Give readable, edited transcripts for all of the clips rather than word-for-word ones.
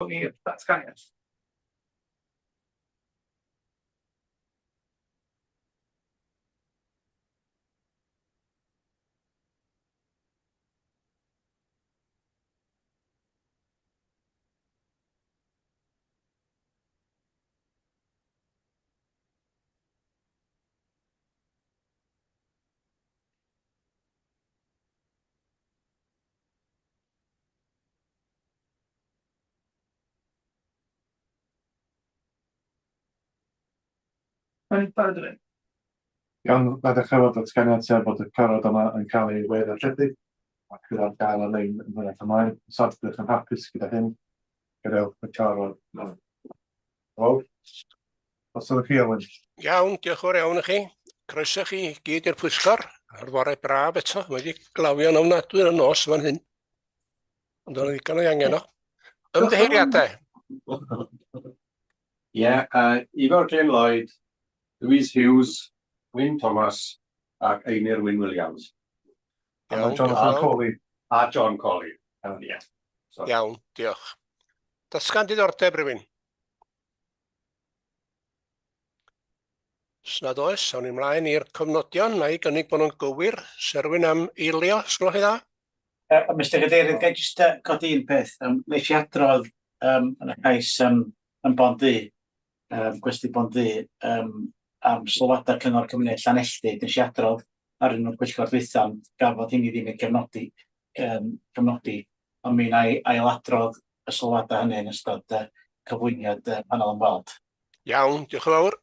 I'r datganiad. Mae'n barod i fynd. Iawn, na ddechrau fod datganiad sef bod y cyfarfod yma yn cael ei we-ddarlledu ac fydd ar gael ar-lein yn hwyrach ymlaen. Os ydych yn hapus gyda hyn, gadewch y cyfarfod yn fawr. Os ydych chi, Owen. Iawn, diolch yn fawr iawn i chi. Croeso chi gyd i'r pwyllgor ar fore braf eto. Mae wedi glawio'n ofnadwy yn y nos fan hyn. Ond o'n ddigon o'i angen o. Ymddiheuriadau. Ie, yeah, Ifor Jane Lloyd, Louise Hughes, Wyn Thomas ac Einir Wyn Williams. A Jonathan Coley. A John Coley. Ie. Yeah. Iawn, diolch. Datgan diddordeb rhywun? Os nad oes, awn ni mlaen i'r cofnodion. Na i gynnig bod nhw'n gywir. Se rhywun am eilio, os gwelwch chi dda? Mr Cadeirydd, ga i jyst codi un peth? Nes i adrodd yn y cais yn Bont Ddu, Gwesty Bont Ddu, am sylwadau Cyngor Cymuned Llanelltyd. Nes i adrodd ar un o'r pwyllgor dwytha, ond gafodd hynny ddim ei cefnodi, cefnodi, ond mi wna i ailadrodd y sylwadau hynny yn ystod cyflwyniad y panel ymweld. Iawn, diolch yn fawr.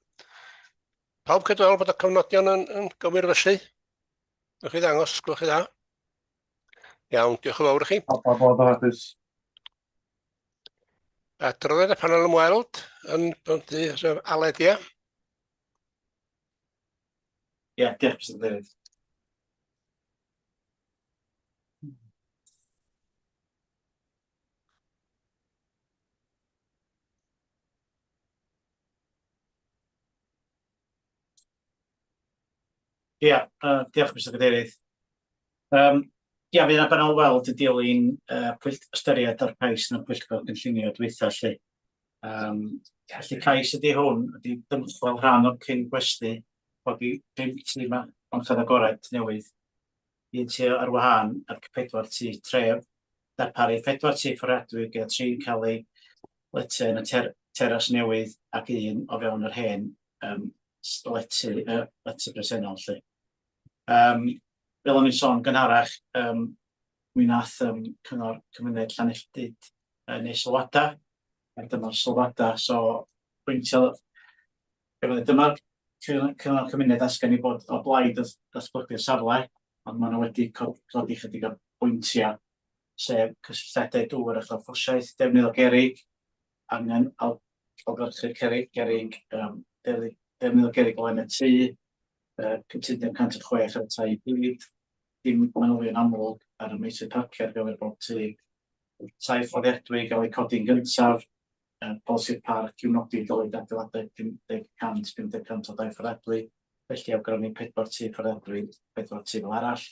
Pawb cydweld bod y cofnodion yn, yn gywir felly? Newch chi ddangos, os gwelwch chi dda. Iawn, diolch yn fawr i chi. Pawb bod yn hapus. Adroddiad y panel ymweld yn Bontddu, sef Aled, ie? Ie, diolch, Mr Cadeirydd. Ia, uh, diolch Mr Cadeirydd. Um, ia, fydd yna banel weld yn dilyn uh, pwyll, ystyried ar cais yn y pwyllgor gynllunio dwytha lle. Um, felly cais ydy hwn, ydy dymchwel rhan o'r cyn gwesty, codi pum tŷ marchnad agored newydd un tŷ ar wahân ac pedwar tŷ tref, darparu pedwar tŷ fforddiadwy gyda tri'n cael eu lety yn y ter teras newydd ac un o fewn yr hen um, lety, lety bresennol. Lly. Um, fel o'n i'n sôn gynharach, um, mi nath um, Cyngor Cymuned Llanelltyd neu sylwadau, a dyma'r sylwadau, so pwyntio Dyma'r cyngor cymuned asgen i bod o blaid y datblygu'r safle, ond maen nhw wedi codi chydig o bwyntiau, sef cysylltiadau dŵr a chalffosiaeth, defnydd o gerrig, angen ailgylchu'r cerrig, gerrig, um, defnydd o gerrig o flaen y tŷ, uh, cytundeb 106 ar y tai i gyd, dim manylion amlwg ar y meysydd parcio ar gyfer bob tŷ, tai fforddiadwy gael eu codi'n gyntaf, Polisi'r parc yw nodi y dylid adeiladu 50 cant, 50 cant o dai fforddiadwy, felly awgrymu pedwar tŷ fforddiadwy, pedwar tŷ fel arall.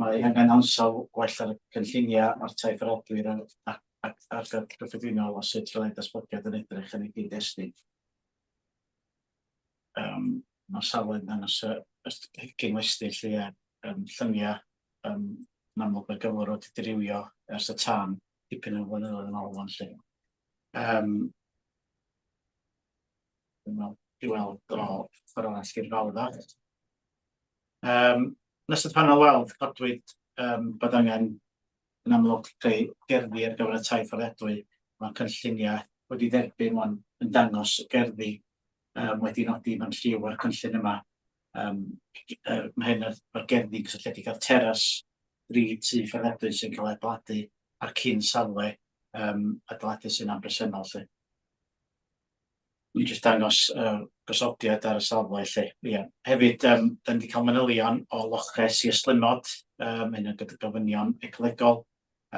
Mae angen ansawdd gwell ar y cynlluniau a'r tai fforddiadwy a'r argraff gyffredinol o sut fyddai datblygiad yn edrych yn ei gyd-destun. Um, mae'r safle yn dangos y cyn westy lle a um, lluniau um, yn amlwg mae gyflwr wedi dirywio ers y tân dipyn o flynyddoedd yn ôl wan 'lly. Yym dwi'n meddwl i weld o ffordd arall i'r fawr Yym yn ystod panel weld codwyd yym bod angen yn amlwg creu gerddi ar gyfer y tai fforddiadwy. Mae cynlluniau wedi dderbyn wan yn dangos gerddi yym wedi nodi mewn lliw ar y cynllun yma. Yym mae hyn yr gerddi gysylltiedig â'r teras dri tŷ fforddiadwy sy'n cael ei adeiladu ar cyn safle um, adeiladu sy'n ambresennol. Lly. Ni jyst dangos uh, gosodiad ar y safle lle. Ia. Hefyd, um, da ni wedi cael manylion o loches i ystlumod, um, hynny gyda gofynion ecolegol,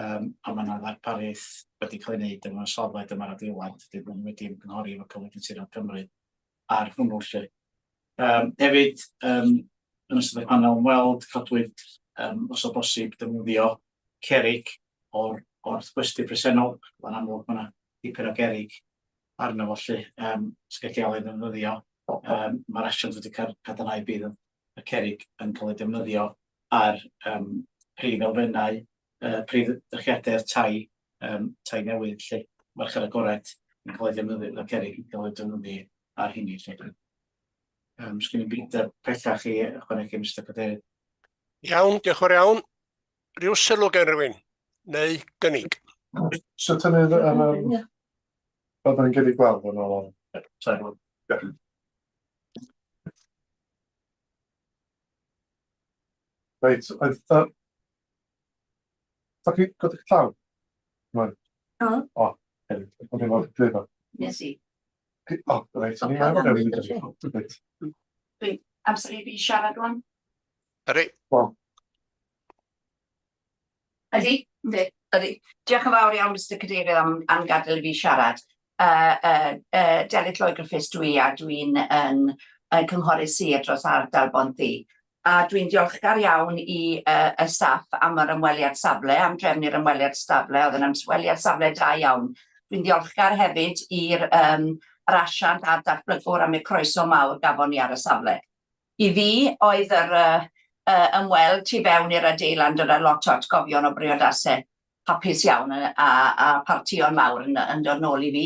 um, a mae yna ddarpariaeth wedi cael ei wneud efo'r safle dyma'r adeilad, dyn wedi ymgynghori efo Cyfoeth Naturiol Cymru ar hwnnw lle. Um, hefyd, um, yn ystod y panel ymweld, codwyd, um, os o bosib, defnyddio cerrig o'r, o'r gwesty presennol. Mae'n amlwg mae yna dipyn o gerrig arno fo 'lly, yym sy'n gallu cael ei ddefnyddio. Yym ma'r asiant wedi cadarnhau bydd y cerrig yn cael eu defnyddio ar yym prif elfennau, yy prif drychiadau'r tai, yym tai newydd 'lly, marchnad agored yn cael ei ddefnyddio, y cerrig yn cael eu defnyddio ar hynny 'lly. Yym sgen i'm byd pellach i ychwanegu Mister Cadeirydd. Iawn, diolch yn fawr iawn. Rhyw sylw gen rhywun, neu gynnig? So tynnu yr yym fel da ni'n gallu gweld yn ôl. Sorry. Reit, oedd... Uh, da chi godi llaw? Mae'n. O. O, hefyd. O'n i'n meddwl, Nes i. O, reit, o'n i'n meddwl hefyd. Reit. Dwi'n amser i fi siarad rwan. Ydy. Wel. Ydy, yndi, ydy. Diolch yn fawr iawn, Mr Cadeirydd, am, am gadael i fi siarad. Uh, uh, uh, Delyth Lloyd Griffiths dwi a dwi'n yn, yn cynghorydd sir dros ardal Bontddu. A dwi'n diolchgar iawn i uh, y staff am yr ymweliad safle, am drefnu'r ymweliad safle, oedd yn ymweliad safle da iawn. Dwi'n diolchgar hefyd i'r um, yr asiant a'r datblygwr am y croeso mawr gafon ni ar y safle. I fi, oedd yr uh, uh, ymweld tu fewn i'r adeilad yn dod â lot o atgofion o briodasau hapus iawn a, a, a partïon mawr yn, yn dod nôl i fi.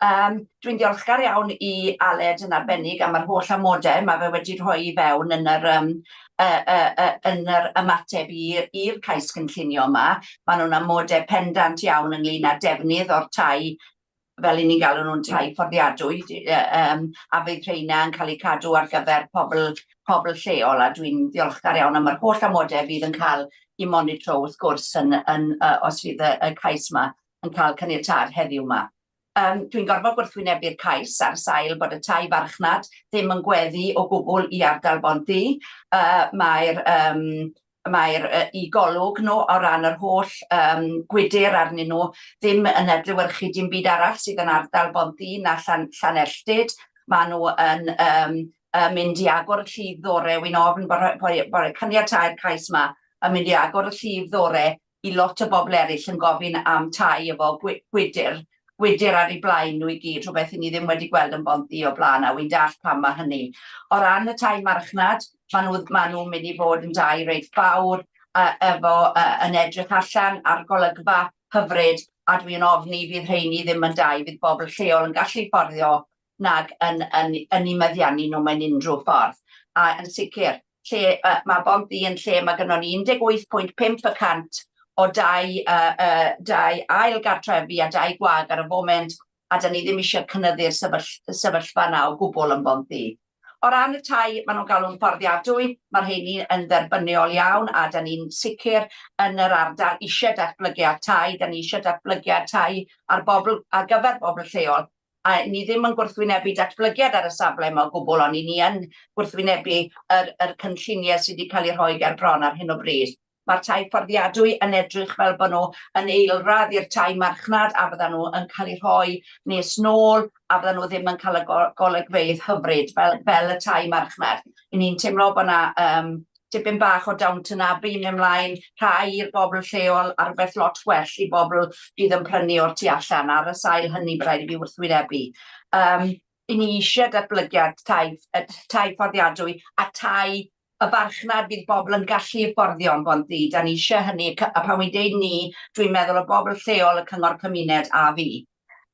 Um, dwi'n diolchgar iawn i Aled yn arbennig am yr holl amodau mae fe wedi rhoi i fewn yn yr, um, uh, uh, uh, yn yr ymateb i'r cais cynllunio yma. Maen nhw'n amodau pendant iawn ynglyn â defnydd o'r tai fel 'y ni'n galw nhw'n tai fforddiadwy, yym, a fydd rheina yn cael eu cadw ar gyfer pobl, pobl lleol, a dwi'n ddiolchgar iawn am yr holl amodau fydd yn cael eu monitro wrth gwrs yn, yn, uh, os fydd y, y cais yma yn cael caniatâd heddiw yma. Um, dwi'n gorfod gwrthwynebu'r cais ar sail bod y tai farchnad ddim yn gweddu o gwbl i ardal Bontddu. Uh, Mae'r um, mae'r yy 'u golwg nhw o ran yr holl yym gwydr arnyn nhw ddim yn adlewyrchu dim byd arall sydd yn ardal Bontddu na Llan- Llanelltyd. Ma' nhw yn yym yy mynd i agor y llif ddore, wi'n ofn bo' rhai- bo' bo' caniatáu'r cais 'ma yn mynd i agor y llif ddore i lot o bobl eraill yn gofyn am tai efo gwydr, gwydr ar eu blaen nhw i gyd, rhywbeth 'y ni ddim wedi gweld yn Bontddu o blaen, a wi'n dallt pam mae hynny. O ran y tai marchnad, maen nhw, maen nhw'n mynd i fod yn dai reit fawr, uh, efo, uh, yn edrych allan ar golygfa hyfryd, a dwi'n ofni fydd rheini ddim yn dai fydd bobl lleol yn gallu fforddio nag yn, yn, yn eu meddiannu nhw mewn unrhyw ffordd. A yn sicr, lle uh, mae Bontddu yn lle mae gynnon ni 18.5 y cant o dai, uh, uh, dai ail gartrefi a dai gwag ar y foment, a da ni ddim eisiau cynyddu'r sefyllfa yna o gwbl yn Bontddu. O ran y tai, maen nhw'n galw'n fforddiadwy, mae'r rheini yn dderbyniol iawn, a da ni'n sicr yn yr ardal eisiau datblygiad tai, da ni eisiau datblygiad tai ar, bobl, ar gyfer bobl lleol, a ni ddim yn gwrthwynebu datblygiad ar y safle yma o gwbl, ond i ni yn gwrthwynebu yr, yr cynlluniau sydd wedi cael eu rhoi ger bron ar hyn o bryd. Mae'r tai fforddiadwy yn edrych fel bod nhw yn eilradd i'r tai marchnad a fyddan nhw yn cael eu rhoi nes nôl a fyddan nhw ddim yn cael y golygfeydd hyfryd fel, fel y tai marchnad. I ni'n teimlo bod yna um, tipyn bach o Downton Abbey mynd ymlaen, rhai i'r bobl lleol a rhywbeth lot gwell i bobl fydd yn prynu o'r tu allan. Ar y sail hynny, bydd rhaid i fi wrthwynebu. Um, i ni eisiau datblygiad tai, tai fforddiadwy a tai y farchnad fydd bobl yn gallu fforddio yn Bontddu. Da ni eisiau hynny, a pan wy'n deud ni, dwi'n meddwl y bobl lleol, y cyngor cymuned a fi.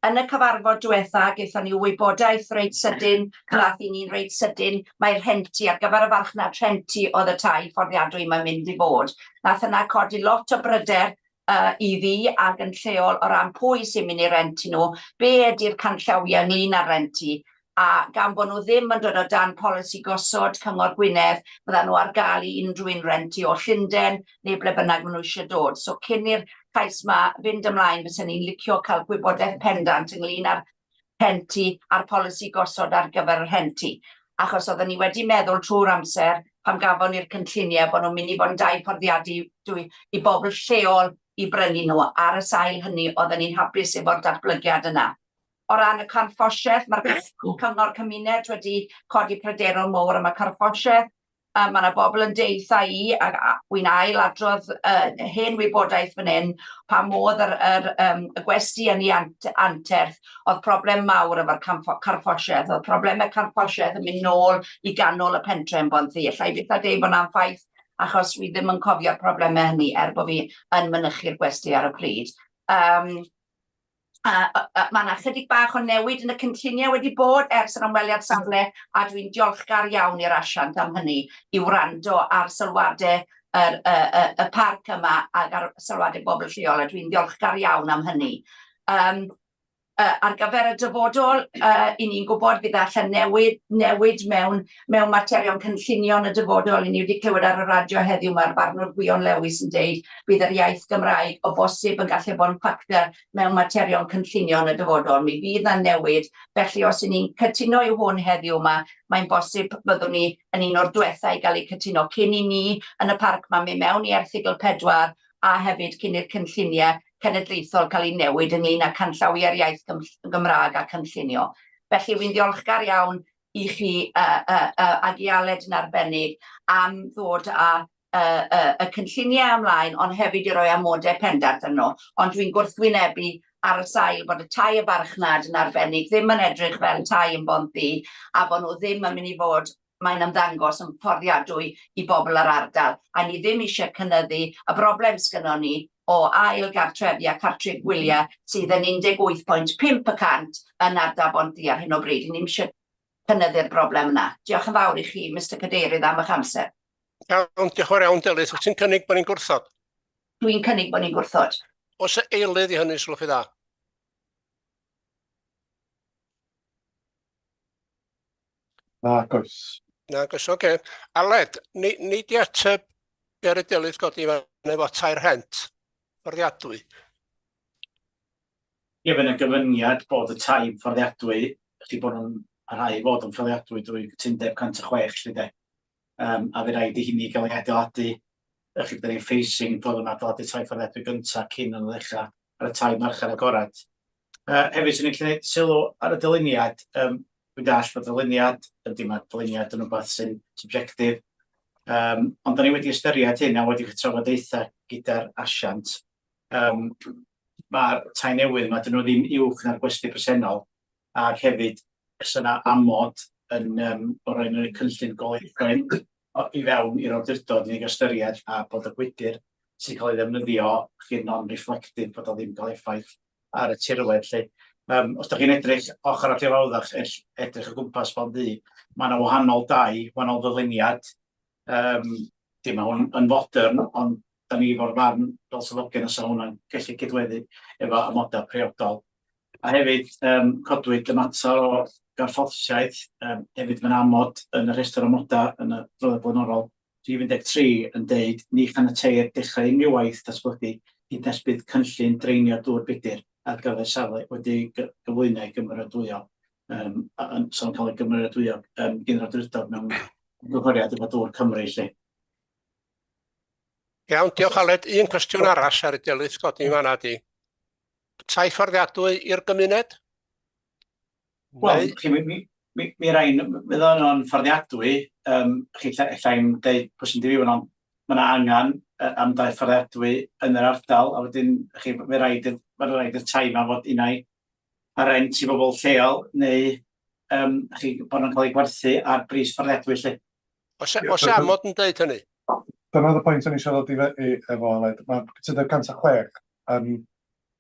Yn y cyfarfod diwetha, gaethon ni wybodaeth reit sydyn, nath i ni'n reit sydyn, mae rhenti ar gyfer y farchnad rhenti oedd y tai fforddiadwy mae'n mynd i fod. Nath yna codi lot o bryder uh, i fi ac yn lleol o ran pwy sy'n mynd i rentu nhw, be ydy'r canllawiau ynglyn â rentu, a gan bod nhw ddim yn dod o dan polisi gosod Cyngor Gwynedd, byddan nhw ar gael i unrhyw un rentu o Llundain neu ble bynnag maen nhw eisiau dod. So cyn i'r cais ma fynd ymlaen, fysen ni'n licio cael gwybodaeth pendant ynglyn â'r rhenti a'r polisi gosod ar gyfer y rhenti. Achos oedden ni wedi meddwl trwy'r amser pan gafon ni'r cynlluniau bod nhw'n mynd i fod yn dai fforddiadwy i bobl lleol i brynu nhw. Ar y sail hynny oedden ni'n hapus efo'r datblygiad yna. O ran y carthffosiaeth, mae'r Cyngor Cymuned wedi codi pryderon mowr am y carthffosiaeth. Ma' 'na bobl yn deutha i, a wi'n ail adrodd hen wybodaeth fan hyn, pa modd yr y gwesty yn ei anterth, oedd problem mawr efo'r carffosiaeth, oedd problemau carffosiaeth yn mynd nôl i ganol y pentre yn Bontddu. Alla i byth a deud bod 'na'n ffaith, achos wi ddim yn cofio'r problemau hynny, er bod fi yn mynychu'r gwesty ar y pryd. A ma' 'na chydig bach o newid yn y cynlluniau wedi bod ers yr ymweliad safle, a dwi'n diolchgar iawn i'r asiant am hynny, i wrando ar sylwadau y parc yma ac ar sylwadau bobl lleol, a dwi'n diolchgar iawn am hynny. Ar gyfer y dyfodol, i ni'n gwybod bydd allan newid mewn materion cynllunio yn y dyfodol. I ni wedi clywed ar y radio heddiw, mae'r barnwr Gwion Lewis yn deud bydd yr iaith Gymraeg o bosib yn gallu bod yn ffactor mewn materion cynllunio yn y dyfodol. Mi fydd 'na newid, felly os 'y ni'n cytuno i hwn heddiw 'ma, mae'n bosib byddwn ni yn un o'r diwetha i gael ei cytuno cyn i ni yn y parc 'ma mynd mewn i erthygl 4 a hefyd cyn i'r cynlluniau cenedlaethol cael ei newid ynglyn â canllawiau'r iaith Gymraeg a cynllunio. Felly wy'n ddiolchgar iawn i chi ag i Aled yn arbennig am ddod â y cynlluniau ymlaen, ond hefyd i roi amodau pendant arno. Ond dwi'n gwrthwynebu ar y sail bod y tai y farchnad yn arbennig ddim yn edrych fel tai yn Bontddu a bod nhw ddim yn mynd i fod, mae'n ymddangos, yn fforddiadwy i bobl yr ardal. A ni ddim eisiau cynyddu y broblem sgynnon ni o ail gartrefi a cartref gwyliau sydd yn 18.5% yn ardal Bontddu ar hyn o bryd. Ni ddim eisiau cynyddu'r broblem yna. Diolch yn fawr i chi, Mr Cadeirydd, am eich amser. Iawn, diolch yn fawr iawn, Delyth. Wyt ti'n cynnig bod ni'n gwrthod? Dwi'n cynnig bod ni'n gwrthod. Oes eilydd i hynny, sgwelwch chi dda? Nag oes. Nag oes, oce. Aled, ni di ateb ger y Delyth godi fan efo tai rhent fforddiadwy. Ie, fe yna gyfyngiad bod y tai yn fforddiadwy, chi bod nhw'n parhau i fod yn fforddiadwy drwy cytundeb 106 lly de. A fe raid i hynny gael ei adeiladu, chi byddwn ni'n phasing bod yn adeiladu tai fforddiadwy gyntaf cyn yn ddechrau ar y tai marchnad agored. Hefyd, swn i'n gallu gwneud sylw ar y dyluniad. Dwi'n deall bod dyluniad, ydy, mae dyluniad yn rhywbeth sy'n subjective, ond da ni wedi ystyried hyn a wedi trafodaethau gyda'r asiant. Mae'r tai newydd yma, dyn nhw ddim uwch na'r gwesty presennol, ac hefyd oes yna amod yn o ran y cynllun goleuadau i fewn i'r awdurdod i ni ystyried a bod y gwydr sy'n cael ei ddefnyddio chi'n non-reflective, bod o ddim cael effaith ar y tirwedd lly. Os da chi'n edrych ochr at Fawddach, edrych o gwmpas Bontddu, mae yna wahanol dai, wahanol ddyluniad. Dim mae hwn yn fodern, ond da ni efo'r farn fel swyddogion os hwnna'n gallu cydweddu efo amodau priodol. A hefyd codwyd y mater o garffosiaeth, hefyd mae'n amod yn y rhestr amodau yn y adroddiad blaenorol rhif 13 yn deud ni chaniateir dechrau unrhyw waith datblygu hyd nes bydd cynllun dreinio dŵr budr ar gyfer safle wedi'i gyflwyno i gymeradwyo, so yn cael ei gymeradwyo gan yr awdurdod mewn ymgynghoriad efo Dŵr Cymru lly. Iawn, diolch Aled. Un cwestiwn arall ar y Delyth godi fan'na di. Tai fforddiadwy i'r gymuned? Wel, chi, mi rain, fydd o'n fforddiadwy, chi ella i'm deud pwy sy'n fyw ond mae yna angen am dai fforddiadwy yn yr ardal, a wedyn chi, mae'n rhaid i'r tai yma fod unai ar rent i bobl lleol, neu chi, bod nhw'n cael eu gwerthu ar bris fforddiadwy lly. Oes amod yn deud hynny? Dyna oedd y pwynt o'n i eisiau ddod i efo Aled. Mae cytundeb 106 yn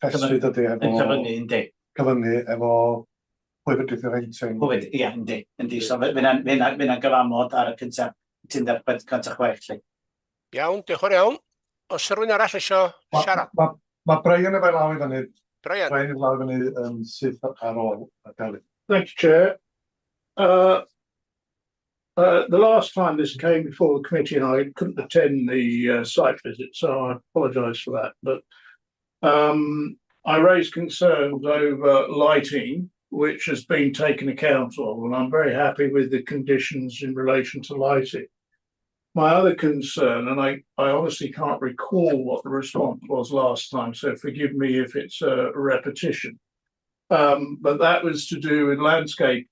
rhestru dydy efo... Yn cyfyngu, yndi. Cyfyngu efo pwy fedrith y renting. Pwy, ia, yndi. So fe yna gyfamod ar y cyntaf, cytundeb 106 lly. Iawn, diolch yn iawn. Oes rhywun arall eisiau siarad? Ma Brian efo'i law i fyny. Brian. Brian efo'i law i fyny yn syth ar ôl y Delyth. Thank you, Chair. The last time this came before the committee, and I couldn't attend the site visit, so I apologise for that. But I raised concerns over lighting, which has been taken account of, and I'm very happy with the conditions in relation to lighting. My other concern, and I honestly can't recall what the response was last time, so forgive me if it's a repetition, but that was to do with landscape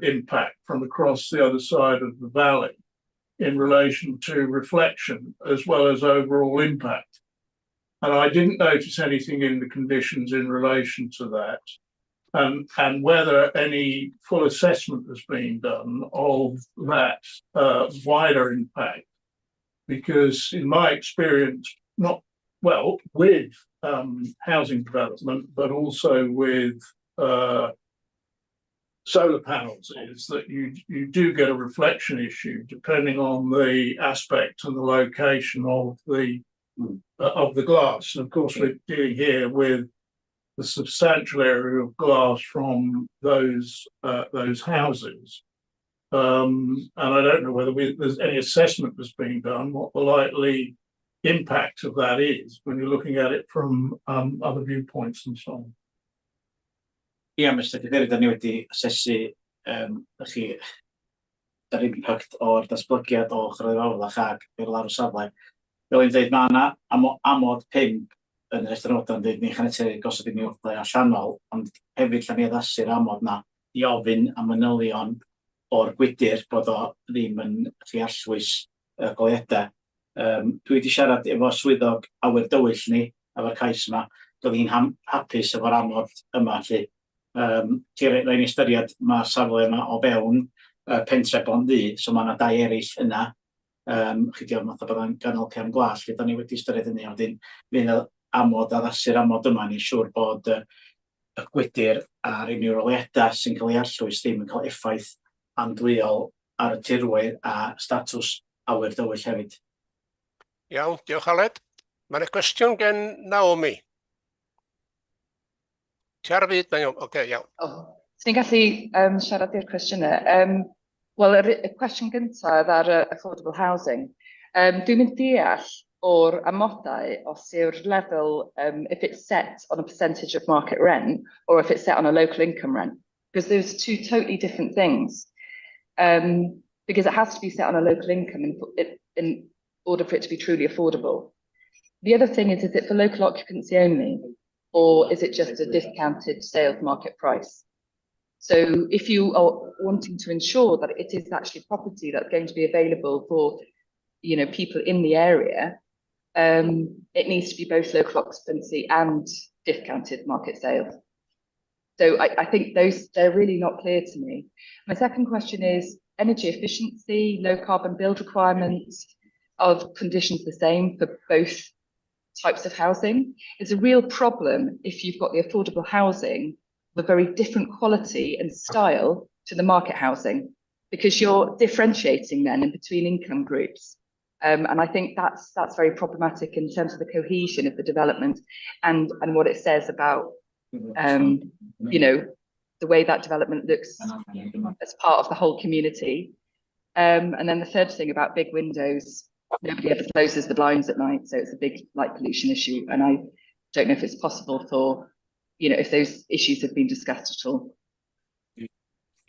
impact from across the other side of the valley. in relation to reflection as well as overall impact. And I didn't notice anything in the conditions in relation to that. And whether any full assessment has been done of that wider impact. Because in my experience, not well with housing development, but also with solar panels, is that you do get a reflection issue depending on the aspect and the location of the glass. And of course, we're dealing here with the substantial area of glass from those houses. And I don't know whether there's any assessment that's being done, what the likely impact of that is when you're looking at it from other viewpoints and so on. Ia, Mr Cadeirydd, da ni wedi asesu chi yr impact o'r datblygiad o Chyrraedd Fawrlach ag i'r lawr y safle. Fel i'n dweud, mae yna amod 5 yn y rhestr amodau yn dweud ni chaniateir gosod unrhyw oleu allanol, ond hefyd lle ni addasu'r amod na i ofyn am manylion o'r gwydyr bod o ddim yn rhy arllwys y goleuadau. Dwi wedi siarad efo swyddog awyr dywyll ni efo'r cais yma, doedd hi'n hapus efo'r amod yma lly. Rhaid ni ystyried mae'r safle yma o fewn pentre Bont-ddu, so mae yna dai eraill yna. Chi di fatha bod o'n ganol cefn gwlad, lle da ni wedi ystyried hynny, ond wedyn fydd y amod addasu'r amod yma, ni'n siŵr bod y gwydyr a'r unrhyw oleuadau sy'n cael ei arllwys ddim yn cael effaith andwyol ar y tirwedd a statws awyr dywyll hefyd. Iawn, diolch, Aled. Mae yna cwestiwn gen Naomi. Ti ar y fyd, Naomi? Oce, okay, iawn. Oh, so ni'n gallu siarad i'r cwestiynau. Wel, y cwestiwn gyntaf ar affordable housing. Dwi'n mynd deall o'r amodau os yw'r lefel, if it's set on a percentage of market rent or if it's set on a local income rent, because there's two totally different things. Because it has to be set on a local income in order for it to be truly affordable. The other thing is it for local occupancy only, or is it just a discounted sales market price? So if you are wanting to ensure that it is actually property that's going to be available for people in the area, it needs to be both local occupancy and discounted market sales. So I think those, they're really not clear to me. My second question is energy efficiency, low carbon build requirements, are conditions the same for both types of housing? It's a real problem if you've got the affordable housing of a very different quality and style to the market housing, because you're differentiating then in between income groups. And I think that's very problematic in terms of the cohesion of the development and what it says about the way that development looks as part of the whole community. And then the third thing about big windows, nobody ever closes the blinds at night, so it's a big light pollution issue. And I don't know if it's possible for, you know, if those issues have been discussed at all.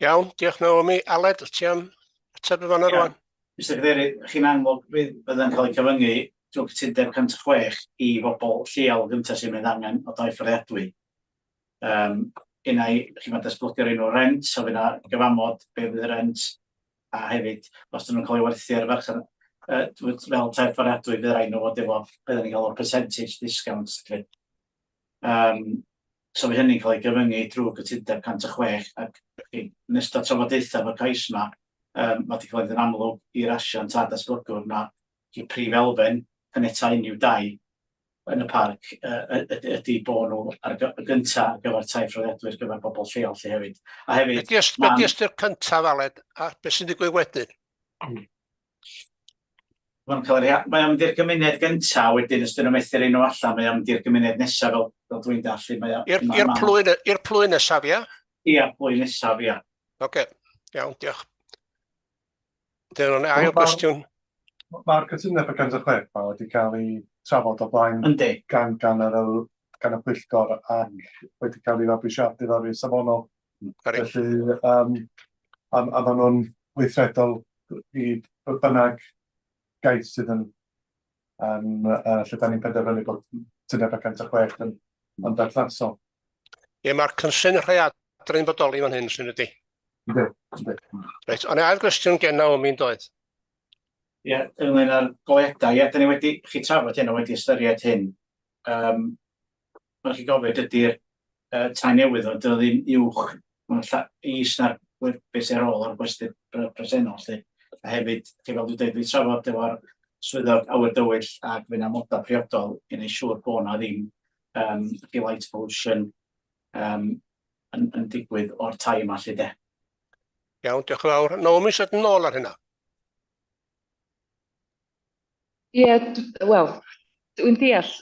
Iawn, diolch, Naomi. Aled, ti am ateb y fan Ie. rwan? Mr Cadeirydd, chi'n amlwg fydd bydda'n cael ei cyfyngu drwy cytundeb 106 i bobl lleol gyntaf sy'n mynd angen o dai fforddiadwy. Unai chi mae'n datblygu'r enw rent, so fydd yna gyfamod be fydd y rent, a hefyd, os dyn nhw'n cael ei werthu ar y farchnad, fel tai fforddiadwy, fydd rhaid nhw fod efo, byddwn ni'n cael o'r percentage discount, lly. So fydd hynny'n cael ei gyfyngu drwy gytundeb 106, ac chi, yn ystod trafodaethau efo'r cais yma, mae wedi cael ei yn amlwg i'r asiant a datblygwr na i prif elfen caniatáu unrhyw dai yn y parc ydy bod nhw ar y gynta ar gyfer tai fforddiadwy ar gyfer bobl lleol lle hefyd. A hefyd, Be di ystyr cyntaf, Aled, a beth sy'n digwydd wedyn? Mae'n cael ei, mae o'n mynd i'r gymuned gynta, wedyn os dyn nhw'n methu'r enw allan, mae o'n mynd i'r gymuned nesaf fel dwi'n dallu. Mae o- I'r plwy nesaf, ia? Ia, plwy nesaf, ia. Oce, iawn, diolch. Dyna hwnna, ail gwestiwn. Mae'r cytundeb y 106 ma wedi cael ei trafod o blaen gan y pwyllgor ac wedi cael ei fabwysiadu fel rhai safonol. Felly, a maen nhw'n weithredol i bynnag gais sydd yn lle da ni'n penderfynu bod cytundeb y 106 yn berthnasol. Ie, mae'r cynllun rhaeadru'n bodoli fan hyn, sy'n ydi. Yndi. Reit, ond ail gwestiwn gen Naomi'n doedd. Ie, ynglyn â'r goleuadau, ie, da ni wedi, chi trafod hyn a wedi ystyried hyn. Um, Mae'n chi gofio, dydy'r tai newydd ond dyn nhw ddim uwch, mae'n is na'r beth sy'n ar ôl o'r gwesty presennol, lly. A hefyd, chi fel dwi'n dweud, dwi'n trafod efo'r swyddog awyr dywyll ac fydd 'na amodau priodol i wneud siŵr bod 'na ddim um, light pollution um, yn, yn digwydd o'r tai yma, lly de. Iawn, diolch yn fawr. Naomi, sydd yn ôl ar hynna? Ie, yeah, wel, dwi'n deall,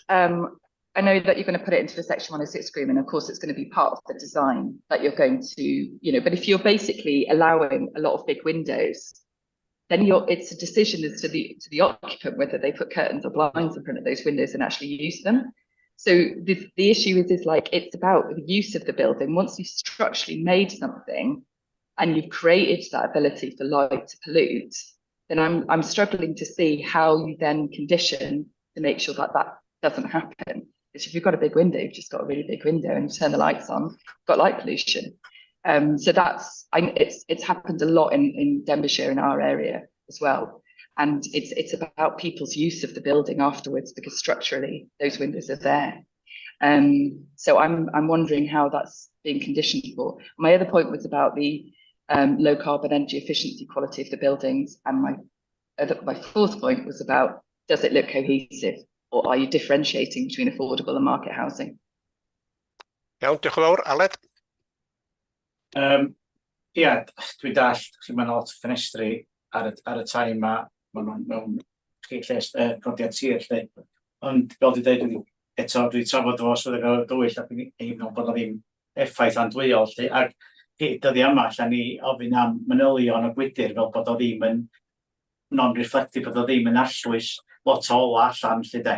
I know that you're going to put it into the Section 106 agreement. Of course, it's going to be part of the design that you're going to, but if you're basically allowing a lot of big windows, then it's a decision as to the occupant whether they put curtains or blinds in front of those windows and actually use them. So the issue is like, it's about the use of the building. Once you've structurally made something and you've created that ability for light to pollute, then I'm struggling to see how you then condition to make sure that that doesn't happen. Because if you've got a big window, you've just got a really big window and you turn the lights on, you've got light pollution. So it's happened a lot in Denbighshire, in our area as well. And it's about people's use of the building afterwards, because structurally those windows are there. So I'm wondering how that's being conditioned for. My other point was about the low carbon energy efficiency quality of the buildings. And my fourth point was about, does it look cohesive, or are you differentiating between affordable and market housing? Iawn, diolch yn fawr. Aled? Ia, dwi'n dallt, chi mae'n lot o ffenestri ar y tai yma, maen nhw'n mewn chi lle codiad tir lle. Ond fel dwi'n dweud, eto dwi'n trafod efo swyddog awyr dywyll ac dwi'n meddwl bod 'na ddim effaith andwyol lle. Ac chi, dyddiau yma, allan ni ofyn am manylion y gwydyr fel bod o ddim yn non-reflective, bod o ddim yn arllwys lot o ola allan lle de.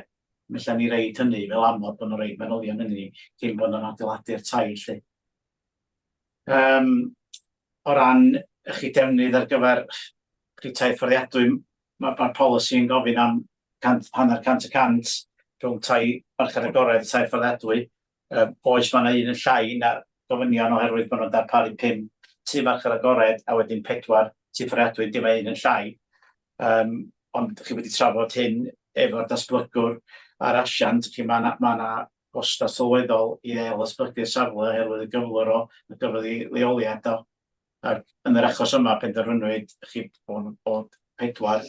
Felly ni roid hynny fel amod bod nhw'n roid manylion hynny cyn bod nhw'n adeiladu'r tai lle. O ran chi defnydd ar gyfer chi tai fforddiadwy, mae'r ma polisi yn gofyn am 100, 0.5% rhwng tai marchnad agored a tai fforddiadwy. Oes, mae yna un yn llai na gofynion oherwydd bod nhw'n darparu pum tŷ marchnad agored a wedyn pedwar tŷ fforddiadwy, dim un yn llai. Ond chi wedi trafod hyn efo'r datblygwr a'r asiant, chi mae yna ma gostau sylweddol i ail ddatblygu'r safle oherwydd y gyflwr o, y gyflwr i leoliad o. Ac yn yr achos yma penderfynwyd chi bod pedwar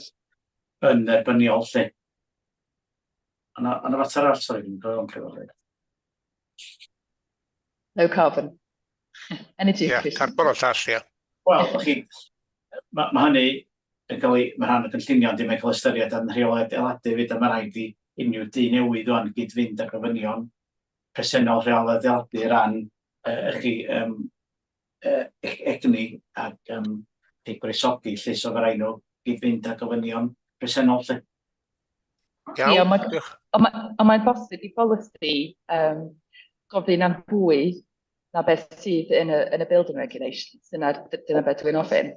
yn dderbyniol lle. Yna fater arall, sori, dwi'n gwybod yn clywed. Low carbon. Energy Ie, efficient. Carbon o llall, ie. Wel, chi, ma hynny yn cael ei, mae rhan o gynllunio, ond dim yn cael ystyried yn rheolau adeiladu fyd, a mae rhaid i unrhyw dŷ newydd wan gyd fynd â gofynion presennol rheolau adeiladu ran chi egni ac chi gwresogi lle, so fe rhaid nhw gyd fynd â gofynion presennol lle. Iawn, Ie, diolch. Ond mae'n bosib i bolisi gofyn am fwy na beth sydd yn y building regulations. Dyna beth dwi'n ofyn.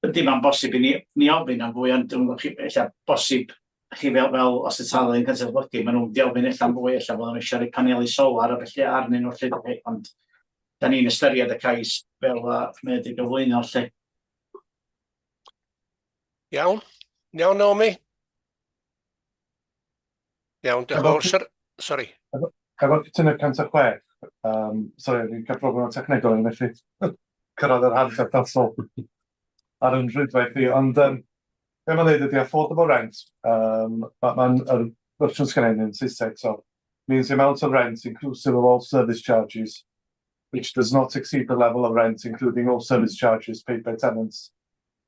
Ydy, mae'n bosib i ni ofyn am fwy, ond dwi'n gwybod chi, ella bosib chi fel os y talu yn cyntaf datblygu, maen nhw'n di ofyn ella am fwy, ella bod nhw eisiau rhoi paneli solar a felly arnyn nhw lle, ond da ni'n ystyried y cais fel mae wedi gyflwyno lle. Iawn. Iawn, Naomi? Iawn, diolch yn fawr. Sir, sorry. Efo cytuno 106, sorry, dwi'n cael problem technegol yn felly cyrraedd yr hanner perthnasol ar yn rhwydwaith i, ond be mae'n dweud ydy affordable rent, mae'n ma yr fersiwn sgan yn Saesneg, so means the amount of rent inclusive of all service charges, which does not exceed the level of rent, including all service charges paid by tenants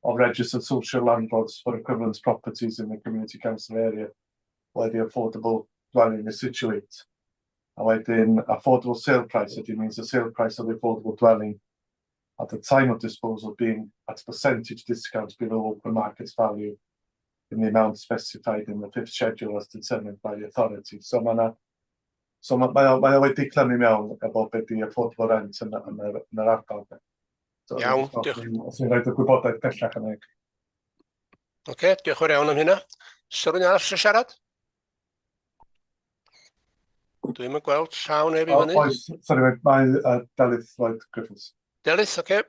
of registered social landlords for equivalent properties in the community council area where the affordable dwelling is situate. A wedyn, affordable sale price ydy means the sale price of the affordable dwelling at the time of disposal being at a percentage discount below open market value in the amount specified in the fifth schedule as determined by the authority. So mae 'na, so mae o wedi clymu mewn efo be di affordable rent yn yr ardal. So, Iawn, os diolch. Os ni'n rhaid y gwybodaeth pellach yna. Oce, diolch yn fawr iawn am hynna. Sy'n rhywun arall eisiau siarad? Dwi'm yn gweld llaw neb i fyny. Oes, sorry, mae Delyth Lloyd Griffiths. Delyth, oce.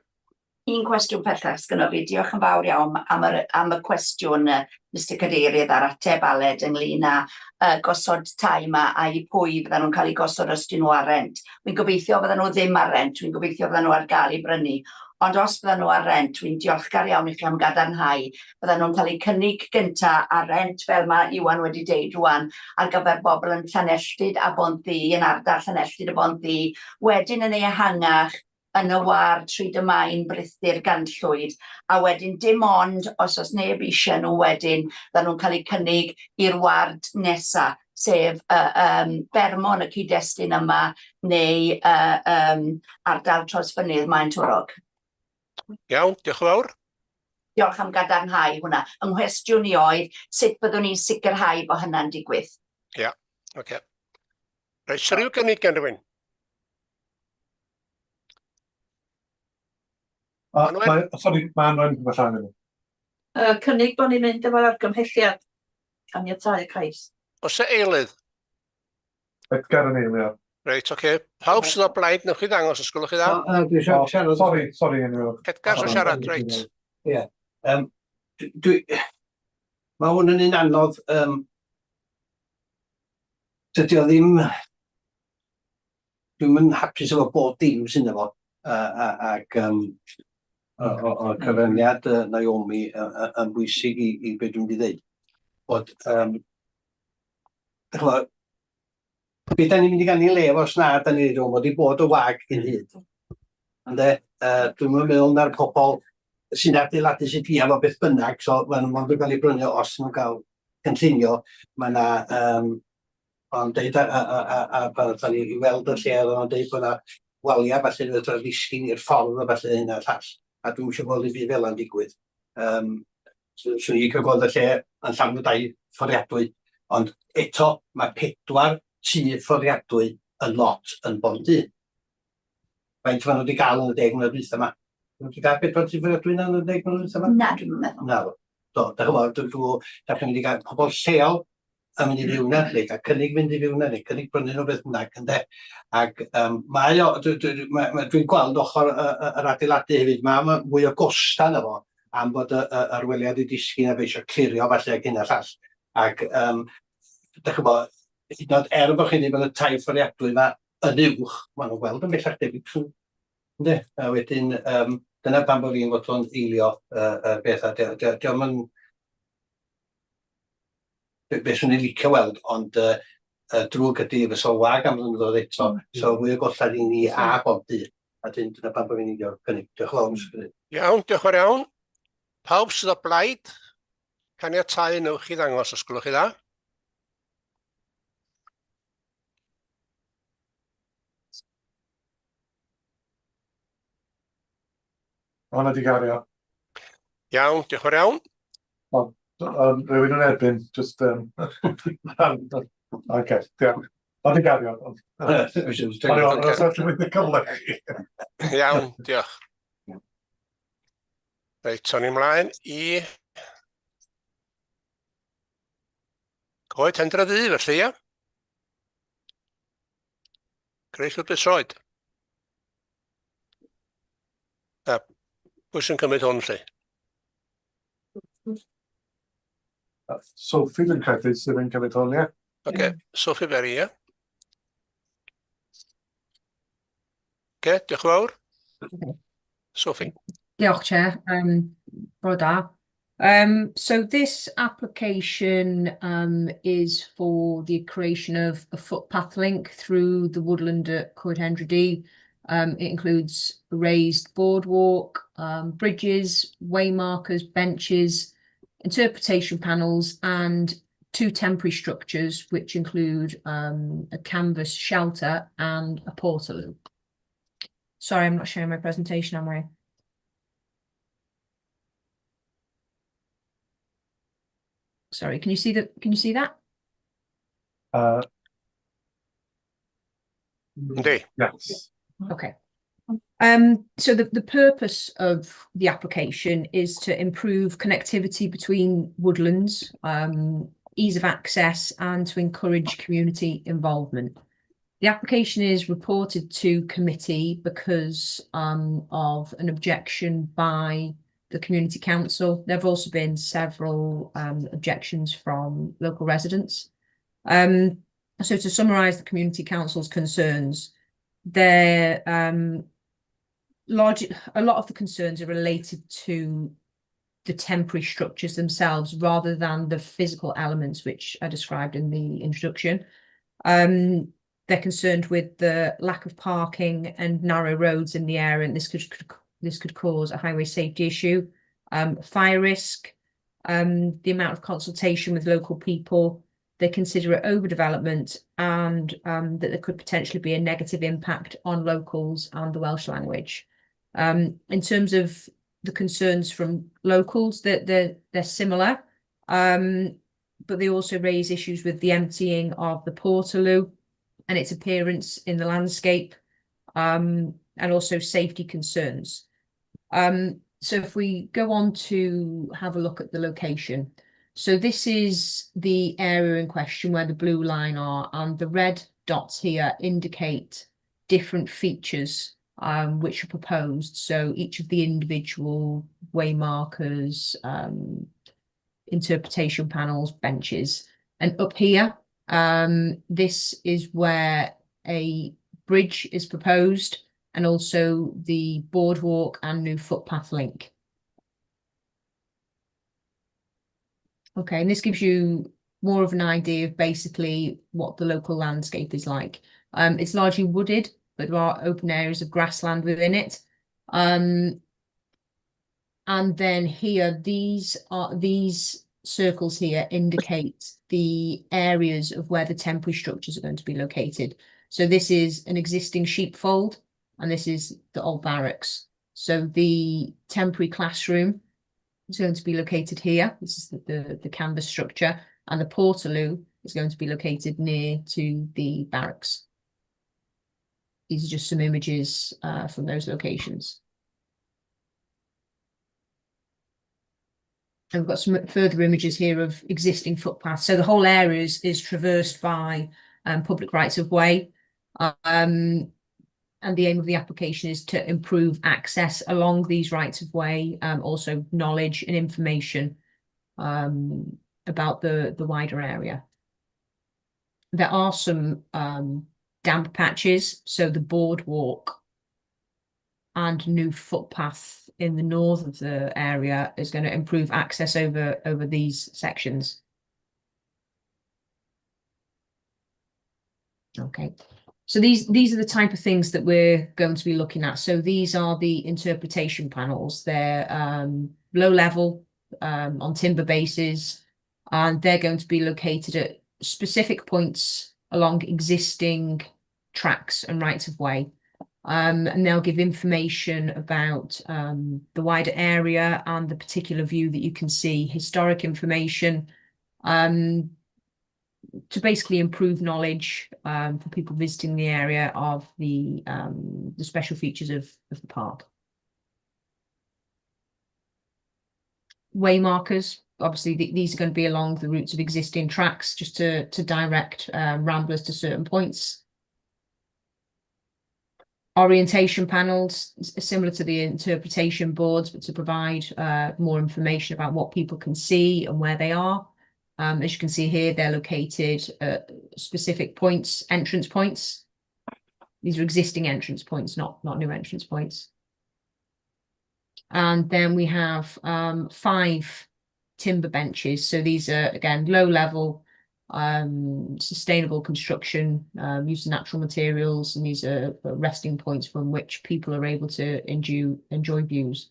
Un cwestiwn pellach sgynno fi, diolch yn fawr iawn am y cwestiwn, Mr Cadeirydd, a'r ateb Aled ynglyn â gosod tai 'ma a i pwy fyddan nhw'n cael eu gosod os 'dyn nhw ar rent. Wi'n gobeithio fyddan nhw ddim ar rent, wi'n gobeithio fyddan nhw ar gael i brynu. Ond os byddan nhw ar rent, wi'n diolchgar iawn i chi am gadarnhau byddan nhw'n cael eu cynnig gynta ar rent, fel mae Iwan wedi deud rŵan, ar gyfer bobl yn Llanelltyd a Bontddu, yn ardal Llanelltyd a Bontddu, wedyn yn ehangach yn y ward Rhyd y Main, Brithdir, Ganllwyd, a wedyn dim ond os oes neb eisiau nhw wedyn, fyddan nhw'n cael eu cynnig i'r ward nesa, sef Bermo yn y cyd-destun yma, neu ardal Trawsfynydd Maentwrog. Iawn, diolch yn fawr. Diolch am gadarnhau hwnna. Yng nghwestiwn i oedd, sut byddwn ni'n sicrhau bod hynna'n digwydd? Ia, oce. Reit, so rhyw gynnig gan rhywun? Anwen? Sori, mae Anwen yn allan yna. Cynnig bod ni'n mynd efo'r argymhelliad caniatáu y cais. Oes e eilydd? Edgar yn eilio. Reit, oce. Pawb sydd o blaid, newch chi ddangos os gwelwch chi dda. Dwi eisiau siarad. Sori, sori, Enw. Edgar sy'n siarad, reit. Ie. Dwi... Mae hwn yn un anodd. Dydy o ddim... Dwi'm yn hapus efo bob dim sy'n efo. Ac o cyfraniad Naomi yn bwysig i be dwi'n mynd i ddeud. Bod, ch'mo', be da ni'n mynd i gael ei le efo os na, da ni'n dweud, wedi bod y wag cyn hyd. Ynde, dwi'm yn meddwl na'r pobol sy'n adeiladu sy'n pia fo beth bynnag, so maen nhw'n mond yn cael ei brynu os nhw'n cael cynllunio. Mae yna, o'n deud a pan oedden ni i weld y lle, oedden nhw'n deud bod yna waliau falle yn fedra ddisgyn i'r ffordd a falle hyn a'r llall, a dwi'm eisiau gweld i fi fel yna'n digwydd. Swn i'n licio gweld y lle yn llawn o dai fforddiadwy, ond eto mae 4 tŷ fforddiadwy yn lot yn Bontddu. Faint maen nhw wedi gael yn y 10 mlynedd dwytha yma? Maen nhw wedi gael 4 tŷ fforddiadwy yna yn y 10 mlynedd dwytha yma? Na, dwi'm yn meddwl. Na, do, da chi'n gwybod, da chi'n mynd i gael pobl lleol yn mynd i fyw 'na, neu gael cynnig mynd i fyw 'na, neu cynnig brynu nhw beth bynnag, ynde. Ac mae o, dwi'n gweld ochr yr adeiladu hefyd, mae mwy o gosta yna fo, am fod yr weliad i disgyn a fe eisiau clirio falle ac hyn a llall. Ac, da chi'n gwybod, hyd yn oed er bod chi'n dweud bod y tai fforddiadwy yma yn uwch, maen nhw'n gweld yn bellach debyg trwy, ynde. A wedyn, dyna pam bod fi'n fodlon eilio y beth, a dio'm yn be swn i'n licio weld, ond y drwg ydy fysa fo'n wag am flynyddoedd eto, so fwy o golled i ni a bob dydd. A dyn, dyna pam bod fi'n eilio'r cynnig. Diolch yn fawr, Mr Cadeirydd. Iawn, diolch yn fawr iawn. Pawb sydd o blaid, caniatáu newch chi ddangos os gwelwch chi dda. Hwnna di gario. Iawn, diolch yn fawr iawn. Rhywun yn erbyn, just... Oce, diolch. Ond di gario. Iawn, diolch. Reit, o'n i mlaen i Coed Hendre Ddu, felly, ia? Creu llwybr troed. A pwy sy'n cymryd hwn, lle? Sophie dwi'n credu sydd yn cymryd hwn, ie? Oce, Sophie Berry, ie? Oce, diolch yn fawr. Sophie. Diolch, Chair. Bore da. So this application is for the creation of a footpath link through the woodland at Coed Hendre Du. It includes a raised boardwalk, bridges, waymarkers, benches, interpretation panels, and 2 temporary structures, which include a canvas shelter and a portaloo. Sorry, I'm not sharing my presentation, am I? Sorry, can you see that? Can you see that? Yndi. Yes. Okay. So the purpose of the application is to improve connectivity between woodlands, ease of access, and to encourage community involvement. The application is reported to committee because of an objection by the community council. There have also been several objections from local residents. So to summarise the community council's concerns, they're large, a lot of the concerns are related to the temporary structures themselves rather than the physical elements which are described in the introduction. They're concerned with the lack of parking and narrow roads in the area, and this could cause a highway safety issue, fire risk, the amount of consultation with local people. They consider it overdevelopment and that there could potentially be a negative impact on locals and the Welsh language. In terms of the concerns from locals, that they're similar, but they also raise issues with the emptying of the Portaloo and its appearance in the landscape, and also safety concerns. So if we go on to have a look at the location. So this is the area in question where the blue line are, and the red dots here indicate different features which are proposed. So each of the individual way markers, interpretation panels, benches. And up here, this is where a bridge is proposed, and also the boardwalk and new footpath link. Okay, and this gives you more of an idea of basically what the local landscape is like. It's largely wooded, but there are open areas of grassland within it. And then here, these circles here indicate the areas of where the temporary structures are going to be located. So this is an existing sheepfold, and this is the old barracks. So the temporary classroom is going to be located here. This is the canvas structure, and the Portaloo is going to be located near to the barracks. These are just some images from those locations. And we've got some further images here of existing footpaths. So the whole area is traversed by public rights of way. And the aim of the application is to improve access along these rights of way, also knowledge and information about the wider area. There are some damp patches, so the boardwalk and new footpath in the north of the area is going to improve access over these sections. Okay. So these are the type of things that we're going to be looking at. So these are the interpretation panels. They're low level, on timber bases, and they're going to be located at specific points along existing tracks and rights of way. And they'll give information about the wider area and the particular view that you can see, historic information, to basically improve knowledge for people visiting the area of the special features of the park. Way markers, obviously these are going to be along the routes of existing tracks, just to direct ramblers to certain points. Orientation panels, similar to the interpretation boards, but to provide more information about what people can see and where they are. As you can see here, they're located at specific points, entrance points. These are existing entrance points, not new entrance points. And then we have 5 timber benches. So these are, again, low level, sustainable construction, use of natural materials, and these are resting points from which people are able to enjoy views.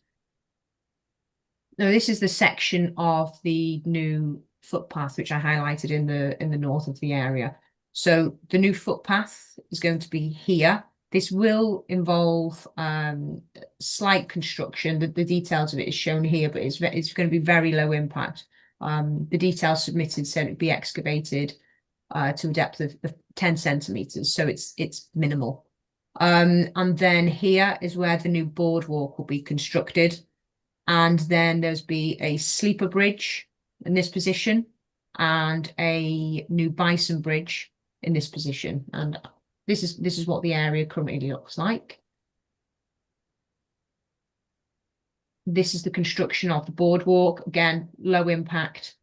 Now, this is the section of the new footpath which I highlighted in the north of the area. So the new footpath is going to be here. This will involve slight construction. The details of it is shown here, but it's going to be very low impact. The details submitted said it'd be excavated to a depth of 10 centimetres, so it's minimal. And then here is where the new boardwalk will be constructed. And then there's be a sleeper bridge in this position and a new bison bridge in this position. And This is this is what the area currently looks like. This is the construction of the boardwalk. Again, low impact.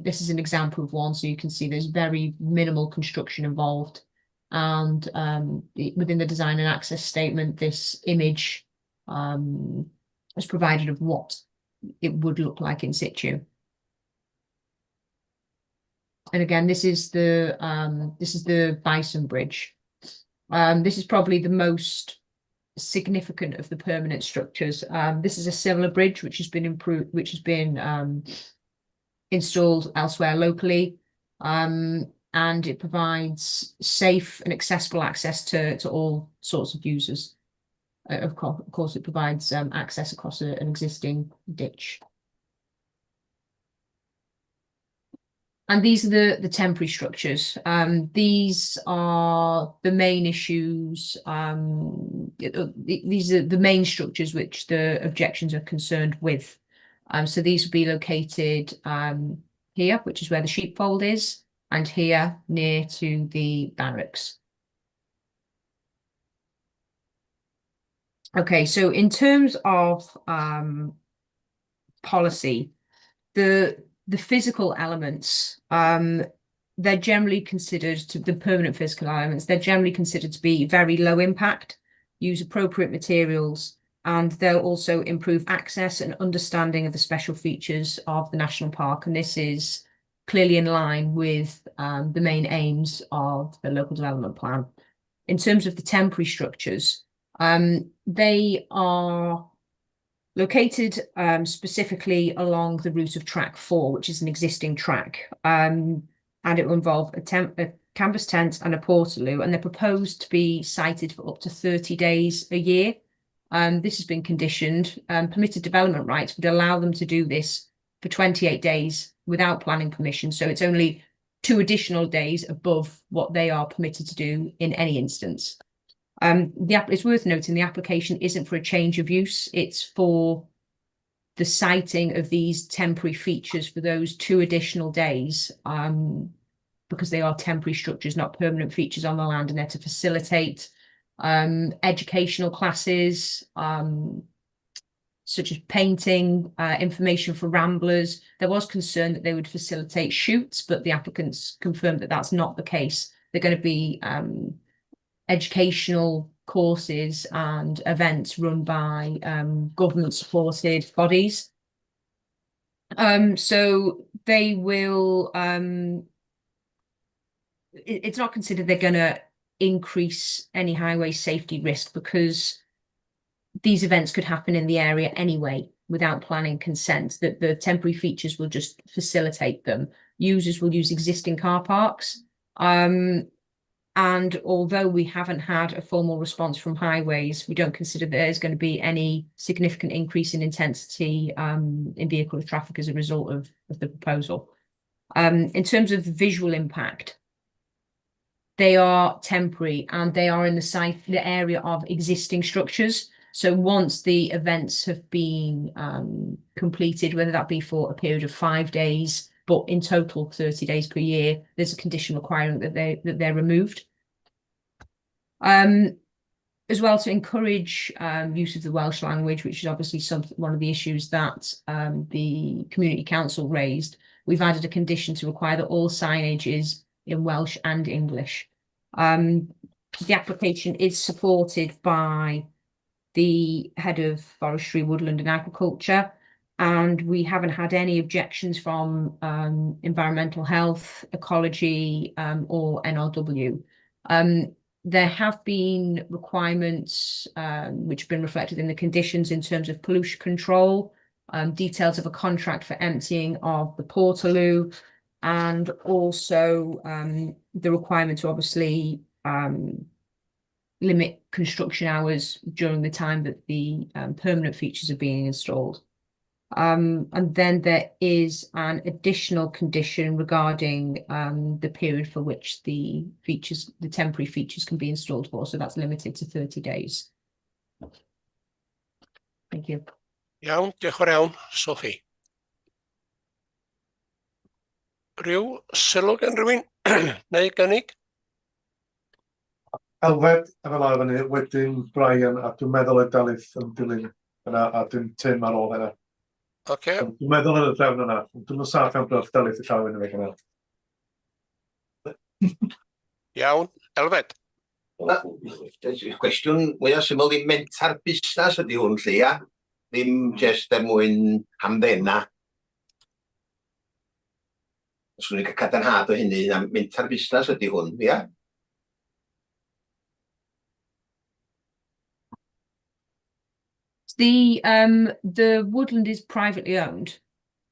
This is an example of one, so you can see there's very minimal construction involved. And within the design and access statement, this image is provided of what it would look like in situ. And again, this is the Bison Bridge. This is probably the most significant of the permanent structures. This is a similar bridge which has been improved, which has been installed elsewhere locally, and it provides safe and accessible access to all sorts of users. Of course, it provides access across an existing ditch. And these are the temporary structures. These are the main issues. These are the main structures which the objections are concerned with. So these will be located here, which is where the sheepfold is, and here near to the barracks. Okay, so in terms of policy, the physical elements, they're generally considered to the permanent physical elements, they're generally considered to be very low impact, use appropriate materials, and they'll also improve access and understanding of the special features of the national park. And this is clearly in line with the main aims of the local development plan. In terms of the temporary structures, they are located specifically along the route of track 4, which is an existing track, and it will involve a canvas tent and a portaloo, and they're proposed to be sited for up to 30 days a year. This has been conditioned. Permitted development rights would allow them to do this for 28 days without planning permission, so it's only 2 additional days above what they are permitted to do in any instance. It's worth noting the application isn't for a change of use, it's for the siting of these temporary features for those 2 additional days, because they are temporary structures, not permanent features on the land, and they're to facilitate educational classes, such as painting, information for ramblers. There was concern that they would facilitate shoots, but the applicants confirmed that that's not the case. They're going to be educational courses and events run by government-supported bodies. So they will, it's not considered they're going to increase any highway safety risk, because these events could happen in the area anyway without planning consent, that the temporary features will just facilitate them. Users will use existing car parks. And although we haven't had a formal response from highways, we don't consider there's going to be any significant increase in intensity in vehicle traffic as a result of the proposal. In terms of visual impact, they are temporary and they are in the area of existing structures. So once the events have been completed, whether that be for a period of 5 days, but in total 30 days per year, there's a condition requiring that they're removed. As well, to encourage use of the Welsh language, which is obviously one of the issues that the community council raised, we've added a condition to require that all signage is in Welsh and English. The application is supported by the head of Forestry, Woodland and Agriculture, and we haven't had any objections from environmental health, ecology, or NRW. There have been requirements which have been reflected in the conditions in terms of pollution control, details of a contract for emptying of the portaloo, and also the requirement to obviously limit construction hours during the time that the permanent features are being installed. And then there is an additional condition regarding the period for which the temporary features can be installed for. So that's limited to 30 days. Thank you. Iawn, diolch yn fawr iawn, Sophie. Rhyw sylw gan rhywun neu gynnig? Elfed efo law fyny, wedyn Brian, a dwi'n meddwl y Delyth yn dilyn yna, a dwi'n Tim ar ôl hynna. Oce. Dwi'n meddwl yn y drefn yna. Dwi'n saff iawn bod Delyth y llaw fyny fe gyda. Iawn, Elfed. Cwestiwn mwyaf syml i mentar busnes ydy hwn 'lly, ia? Ddim jyst er mwyn hamddena. Os wn i'n cael cadarnhad o hynny, na mentar busnes ydy hwn, ia? The woodland is privately owned.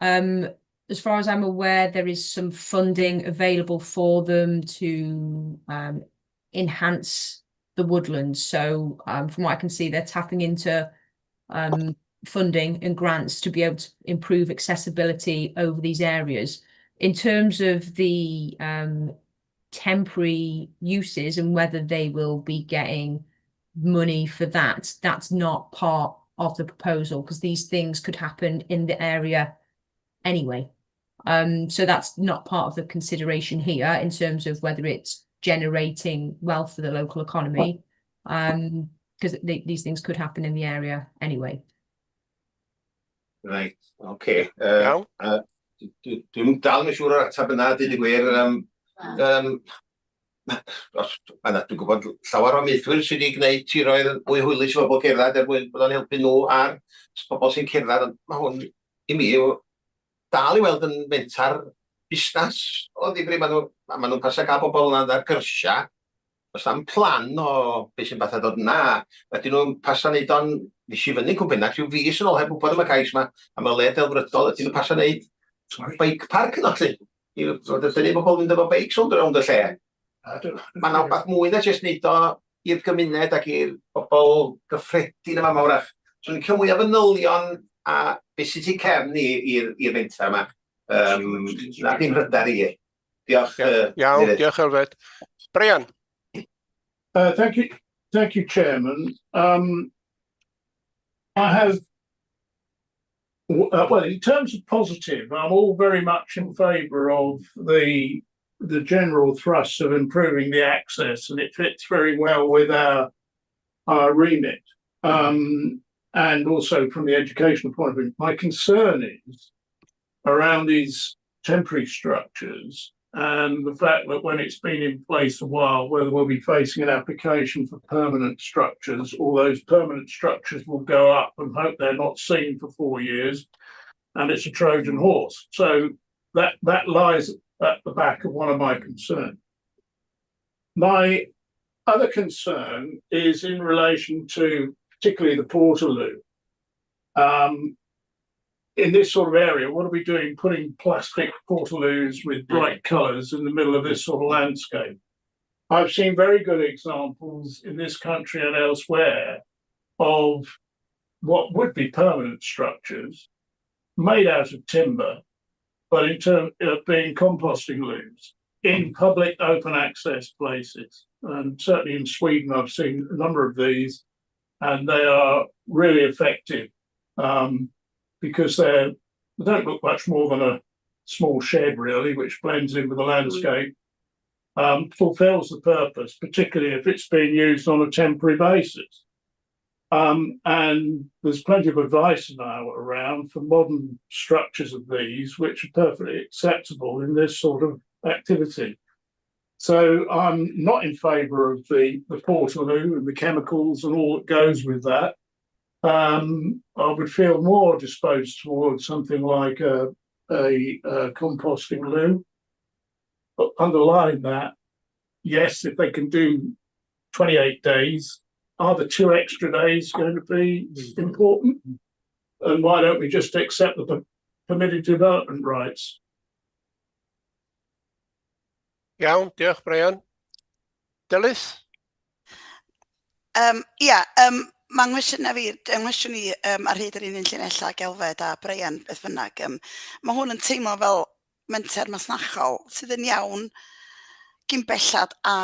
As far as I'm aware, there is some funding available for them to enhance the woodland. So from what I can see, they're tapping into funding and grants to be able to improve accessibility over these areas. In terms of the temporary uses and whether they will be getting money for that, that's not part of the proposal because these things could happen in the area anyway. So that's not part of the consideration here in terms of whether it's generating wealth for the local economy, because these things could happen in the area anyway. Reit, oce. Iawn. Dwi'n dal yn siŵr o'r ateb yna, dweud y gwir. Os, ma' dwi'n gwybod llawer o amaethwyr sydd wedi gwneud tiroedd mwy hwylus i bobl cerdded er mwyn bod o'n helpu nhw a'r pobl sy'n cerdded, ond mae hwn i mi dal i weld yn fentar busnes o ddifri. Maen nhw, ma nhw'n pasio cael bobl yna ar gyrsiau. Oes na'm plan o beth sy'n fatha dod yna. Wedyn nhw'n pasio wneud o'n... Nes i fyny Cwmpenna rhyw fis yn ôl heb wybod am y cais yma, a mae le delfrydol, ydyn nhw'n pasio wneud bike park yno 'lly. I fod yn dynnu bobl fynd efo beics rownd rownd y lle. Mae yna wbath mwy na jyst wneud o i'r gymuned ac i'r bobl gyffredin yma mawrach. So ni'n cael mwy o fanylion a beth sydd tu cefn i'r fenter yma. Na dim hyder i. Diolch. Iawn, diolch Elfed. Brian. Thank you, Chairman. I have, well, in terms of positive, I'm all very much in favour of the general thrust of improving the access, and it fits very well with our remit. And also from the educational point of view, my concern is around these temporary structures and the fact that when it's been in place a while, whether we'll be facing an application for permanent structures, or those permanent structures will go up and hope they're not seen for 4 years, and it's a Trojan horse. So that lies at the back of one of my concerns. My other concern is in relation to particularly the Portaloo. In this sort of area, what are we doing putting plastic portaloos with bright colours in the middle of this sort of landscape? I've seen very good examples in this country and elsewhere of what would be permanent structures made out of timber, but in terms of being composting loos in public open access places. And certainly in Sweden, I've seen a number of these, and they are really effective because they don't look much more than a small shed, really, which blends in with the landscape. Fulfills the purpose, particularly if it's being used on a temporary basis. And there's plenty of advice now around for modern structures of these, which are perfectly acceptable in this sort of activity. So I'm not in favour of the portaloo and the chemicals and all that goes with that. I would feel more disposed towards something like a composting loo. But underline that, yes, if they can do 28 days, are the 2 extra days going to be important? And why don't we just accept the permitted development rights? Iawn, diolch Brian. Delyth? Ia, mae nghwestiynau fi, nghwestiwn i ar hyd yr un llinellau ag Elfed a Brian, beth bynnag. Mae hwn yn teimlo fel menter masnachol sydd yn iawn gyn bellad a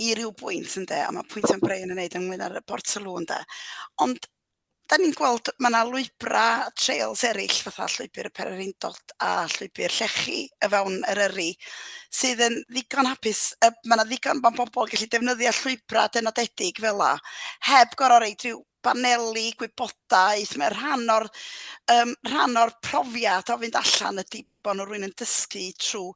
i ryw bwynt ynde, a mae pwynt am Brian yn neud ynglyn â'r Portaloo ynde. Ond Da ni'n gweld ma' 'na lwybra' trails eraill fatha Llwybr y Pererindod a Llwybr Llechi o fewn Eryri sydd yn ddigon hapus, ma' 'na ddigon ma' bobl yn gallu defnyddio llwybrau dynodedig fel 'na heb gorfod roid rhyw baneli gwybodaeth. Mae rhan o'r rhan o'r profiad o fynd allan ydy bod 'na rywun yn dysgu trwy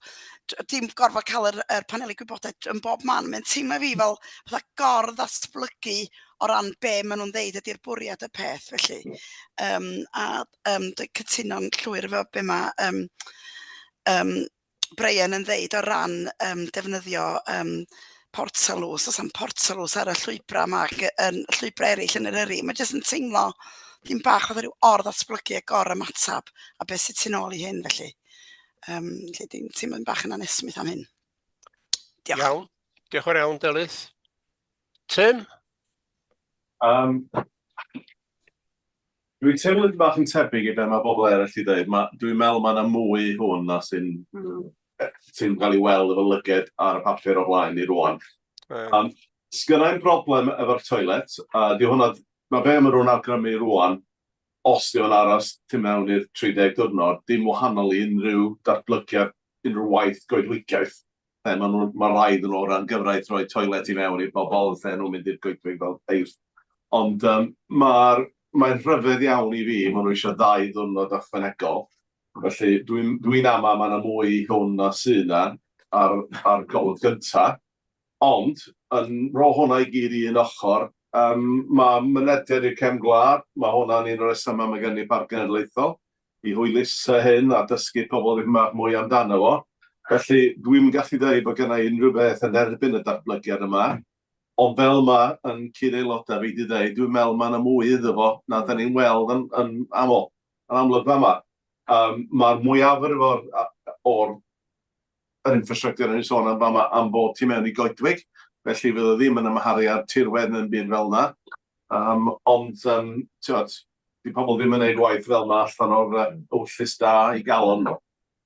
dim gorfod cael yr paneli gwybodaeth yn bob man. Mae'n teimlo i fi fel fatha gor-ddatblygu o ran be maen nhw'n ddeud ydy'r bwriad y peth felly. A dwi'n cytuno'n llwyr efo be mae Brian yn ddeud o ran defnyddio portaloos. Oes 'na'm portaloos ar y llwybrau yma ac yn llwybrau eraill yn Eryri. Mae jyst yn teimlo ddim bach fatha rhyw or-ddatblygu a gor-ymateb a beth sydd tu nôl i hyn felly. Felly dwi'n teimlo'n bach yn anesmwyth am hyn. Diolch. Iawn, diolch yn fawr iawn Delyth. Tim? Dwi'n teimlo bach yn tebyg i be mae bobl eraill i ddweud. Ma, dwi'n meddwl mae yna mwy i hwn na sy'n sy'n cael ei weld efo lyged ar y papur o blaen ni rwan. Sgynna i'm broblem efo'r toilet. Di hwnna, mae be maen nhw'n awgrymu rwan, os di o'n aros tu mewn i'r 30 diwrnod, dim wahanol i unrhyw datblygiad, unrhyw waith goedwigaeth. Lle maen nhw, mae rhaid nhw o ran gyfraith rhoi toilet i mewn i'r bobl lle nhw'n mynd i'r goedwig fel eirth. Ond mae'n rhyfedd iawn i fi, maen nhw eisiau ddau ddiwrnod ychwanegol. Felly dwi'n dwi ama mae yna mwy i hwn na sydd yna ar golwg gynta. Ond, yn rho hwnna i gyd i un ochr, mae mynediad i'r cefn gwlad, mae hwnna'n un o'r resymau mae gen ni Parc Genedlaethol, i hwyluso hyn a dysgu pobl dipyn bach mwy amdano fo. Felly, dwi'm yn gallu dweud bod gen i unrhyw beth yn erbyn y datblygiad yma, ond fel mae yn cyd-aelodau fi wedi dweud, dwi'n meddwl mae yna mwy iddo fo na da ni'n weld yn aml, yn amlwg fama. Mae'r mwyafrif o'r yr infrastructure yn sôn am fama am bod tu mewn i goedwig, felly fydd o ddim yn amharu ar tirwedd neu'n byd fel yna. Ond ti'bod, di pobl ddim yn neud waith fel yna allan o'r ewyllys da i galon nhw.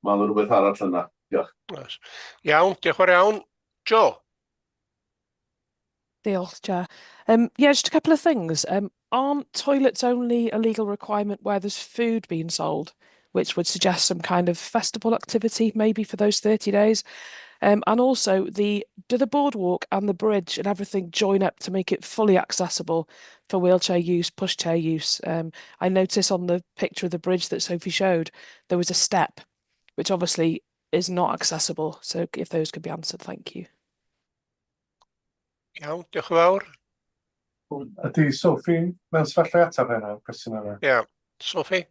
Mae yna rhywbeth arall yna. Diolch. Oes. Iawn, diolch yn fawr iawn. Jo? Diolch, Chair. Yeah, just a couple of things. Aren't toilets only a legal requirement where there's food being sold, which would suggest some kind of festival activity maybe for those 30 days? And also, the do the boardwalk and the bridge and everything join up to make it fully accessible for wheelchair use, pushchair use? I notice on the picture of the bridge that Sophie showed, there was a step, which obviously is not accessible. So if those could be answered, thank you. Iawn, diolch yn fawr. Ydy Sophie mewn sefyllfa i ateb hynna, cwestiwn yna? Ie, yeah. Sophie?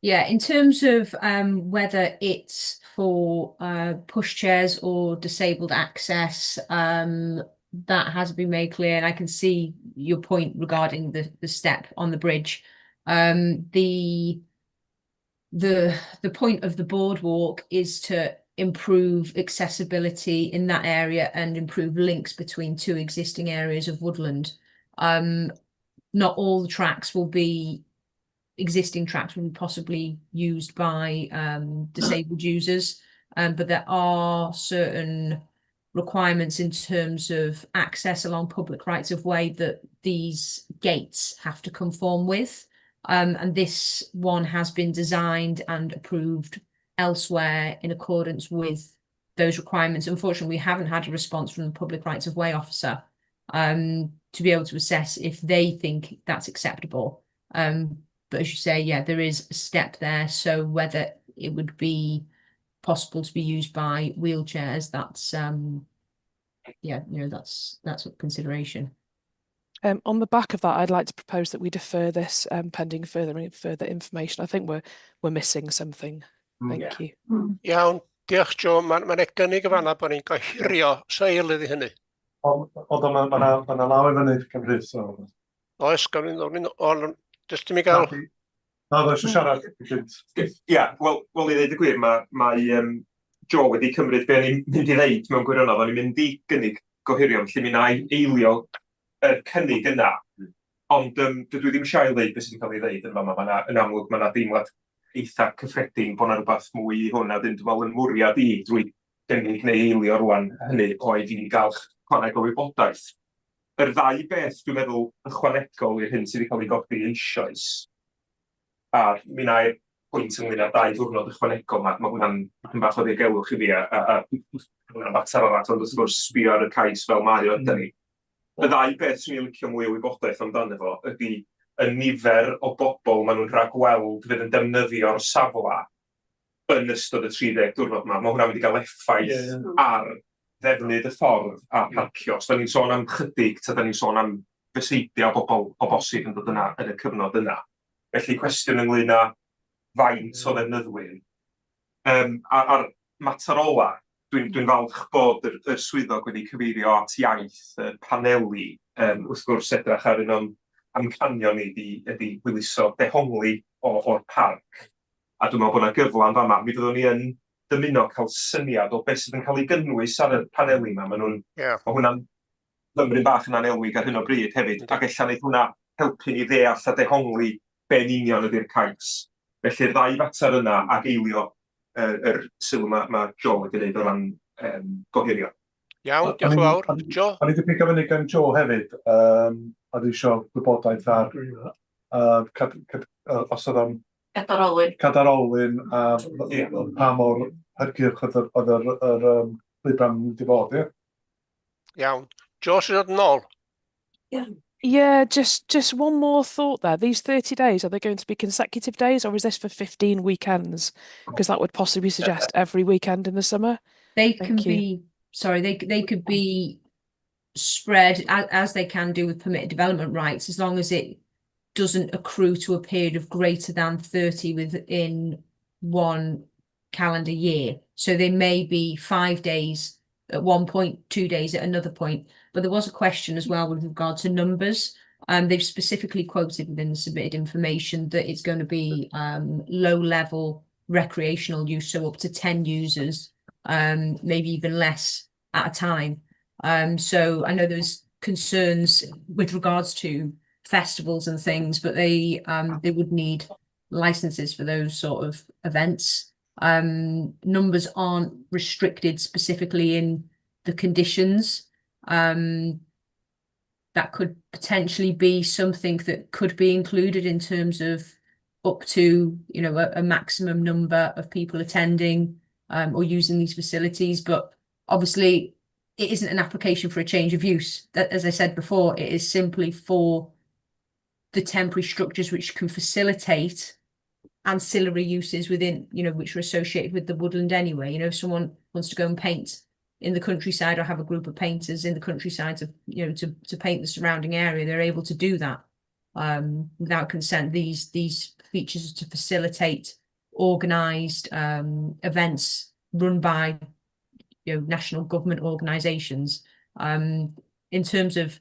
Yeah, in terms of whether it's for pushchairs or disabled access, that hasn't been made clear, and I can see your point regarding the step on the bridge. The point of the boardwalk is to improve accessibility in that area and improve links between two existing areas of woodland. Not all the tracks will be existing tracks will be possibly used by disabled users, but there are certain requirements in terms of access along public rights of way that these gates have to conform with. And this one has been designed and approved elsewhere in accordance with those requirements. Unfortunately, we haven't had a response from the Public Rights of Way officer to be able to assess if they think that's acceptable. But as you say, yeah, there is a step there. So whether it would be possible to be used by wheelchairs, that's yeah, that's a consideration. On the back of that, I'd like to propose that we defer this pending further information. I think we're missing something. Thank you. Iawn, diolch Jo. Mae ma gynnig y fanna bod ni'n gohirio. Oes eilydd i hynny? Ond mae ma ma law i fyny Cymru, so. Oes, gawn ni'n on, jyst i mi gael. Na, ddo eisiau siarad. Ia, wel, i ddeud y gwir, mae Jo wedi cymryd be o'n i'n mynd i ddeud mewn gwirionedd. O'n i'n mynd i gynnig gohirio, felly mi wna i eilio y cynnig yna. Ond dydw i ddim eisiau ail ddeud beth sydd wedi cael ei ddeud yn fama. Ma yn amlwg, mae yna deimlad eitha cyffredin bod yna rhywbeth mwy i hwn, a ddim dwi'n meddwl yn mwriad i drwy gynnig neu eilio rwan hynny oedd i gael chwaneg o wybodaeth. Yr ddau beth dwi'n meddwl ychwanegol i'r hyn sydd wedi cael ei godi eisoes, a mi wna i'r pwynt ynglyn â'r 2 diwrnod ychwanegol 'ma, ma' hwnna'n dipyn bach o ddirgelwch i fi a hwnna'n fater arall, ond wrth gwrs sbio ar y cais fel mae o ydan ni. Y ddau beth 'swn i'n licio mwy o wybodaeth amdano fo ydy y nifer o bobl maen nhw'n rhagweld fydd yn defnyddio'r safle yn ystod y 30 diwrnod 'ma. Mae hwnna'n mynd i gael effaith ar ddefnydd y ffordd a parcio. Os da ni'n sôn am chydig, ta da ni'n sôn am fyseidiau o bobl o bosib yn dod yna yn y cyfnod yna. Felly cwestiwn ynglyn â faint o ddefnyddwyr. A'r mater ola, dwi'n dwi falch bod yr swyddog wedi cyfeirio at iaith y paneli. Wrth gwrs, edrych ar un o'n amcanion ni ydy hwyluso dehongli o'r parc. A dwi'n meddwl bod yna gyfle yn fama. Mi fyddwn ni yn dymuno cael syniad o beth sydd yn cael ei gynnwys ar y paneli yma. Maen nhw'n, Mae hwnna'n fymryn bach yn annelwig ar hyn o bryd hefyd, ac ella wneith hwnna helpu ni ddeall a dehongli be'n union ydy'r cais. Felly'r ddau fater yna ac eilio yr sylw mae Joe wedi gwneud o ran gohirio. Iawn, diolch yn fawr. Joe? O'n i wedi pigo fyny gan Joe hefyd, a dwi eisiau gwybodaeth ar os oedd o'n Cadair olwyn. Cadair olwyn a pa mor hygyrch oedd yr llwybrau'n mynd i fod, ie? Iawn. Joe sy'n dod yn ôl? Yeah, just one more thought there. These 30 days, are they going to be consecutive days or is this for 15 weekends? Because that would possibly suggest every weekend in the summer. They Thank can you. be, sorry, they could be spread as they can do with permitted development rights, as long as it doesn't accrue to a period of greater than 30 within one calendar year. So they may be 5 days at one point, 2 days at another point. But there was a question as well with regard to numbers. They've specifically quoted within the submitted information that it's going to be low level recreational use, so up to 10 users, maybe even less at a time. So I know there's concerns with regards to festivals and things, but they would need licenses for those sort of events. Numbers aren't restricted specifically in the conditions. That could potentially be something that could be included in terms of up to a maximum number of people attending or using these facilities. But obviously, it isn't an application for a change of use. That, as I said before, it is simply for the temporary structures which can facilitate ancillary uses within, which are associated with the woodland anyway. If someone wants to go and paint in the countryside or have a group of painters in the countryside to paint the surrounding area, they're able to do that without consent. These features are to facilitate organised events run by national government organisations. In terms of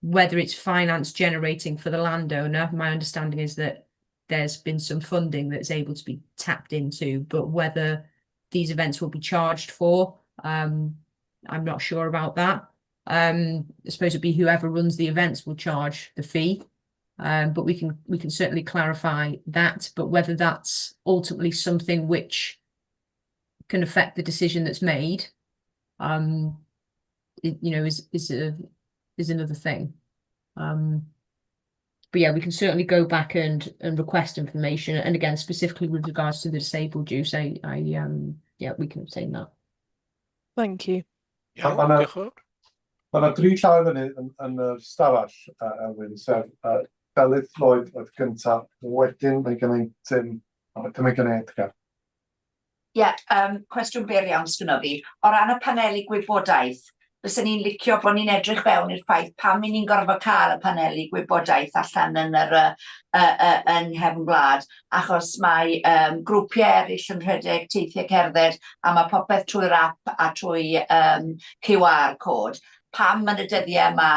whether it's finance generating for the landowner, my understanding is that there's been some funding that's able to be tapped into, but whether these events will be charged for, I'm not sure about that. I suppose it'd be whoever runs the events will charge the fee. But we can certainly clarify that. But whether that's ultimately something which can affect the decision that's made, it, you know, is is a is another thing. But yeah, we can certainly go back and request information. And again, specifically with regards to the disabled use, I yeah, we can obtain that. Thank you. Iawn, diolch yn fawr. Ma' 'na dri llaw fyny yn yr stafell, Elwyn, sef Delyth Lloyd oedd gynta, wedyn mae gen i Tim, a wedyn mae gen i Edgar. Ie, cwestiwn byr iawn sgynno fi. O ran y paneli gwybodaeth, fyswn i'n licio bod ni'n edrych fewn i'r ffaith pam 'y ni'n gorfod cael y paneli gwybodaeth allan yn yr yng nghefn gwlad, achos mae grwpiau eraill yn rhedeg teithiau cerdded a mae popeth trwy'r app a trwy QR code. Pam yn y dyddiau yma,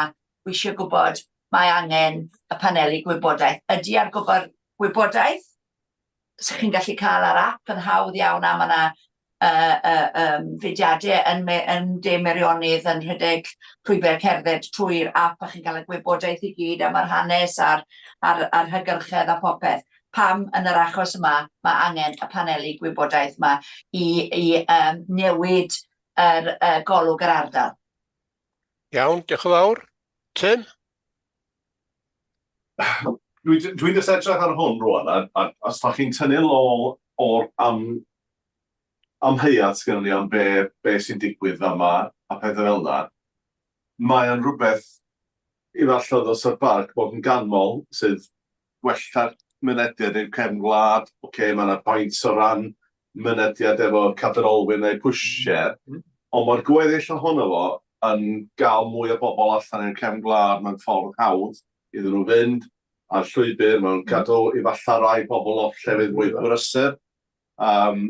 wi eisiau gwybod mae angen y paneli gwybodaeth. Ydy ar gyfer gwybodaeth sy'ch chi'n gallu cael ar app yn hawdd iawn a mae yna fudiadau yn De Meirionnydd yn rhedeg llwybr cerdded trwy'r app a chi'n cael y gwybodaeth i gyd am yr hanes a'r hygyrchedd a popeth. Pam yn yr achos yma mae angen y paneli gwybodaeth yma i newid yr golwg yr ardal? Iawn, diolch yn fawr. Tim? Dwi'n dwi jyst edrych ar hwn rwan, a, a os da chi'n tynnu lôl o'r am, amheuaeth sgynnon ni am be, be sy'n digwydd fama a pethau fel yna, mae o'n rhywbeth efallai ddylsa'r barc bod yn ganmol sydd gwella'r mynediad i'r cefn gwlad. Oce, okay, mae yna pwynt o ran mynediad efo cadair olwyn neu pushchair, ond mae'r gweddill ohono fo yn gael mwy o bobl allan i'r cefn gwlad mewn ffordd hawdd iddyn nhw fynd a'r llwybr, mae'n cadw efallai rai bobl off llefydd mwy brysur. Um,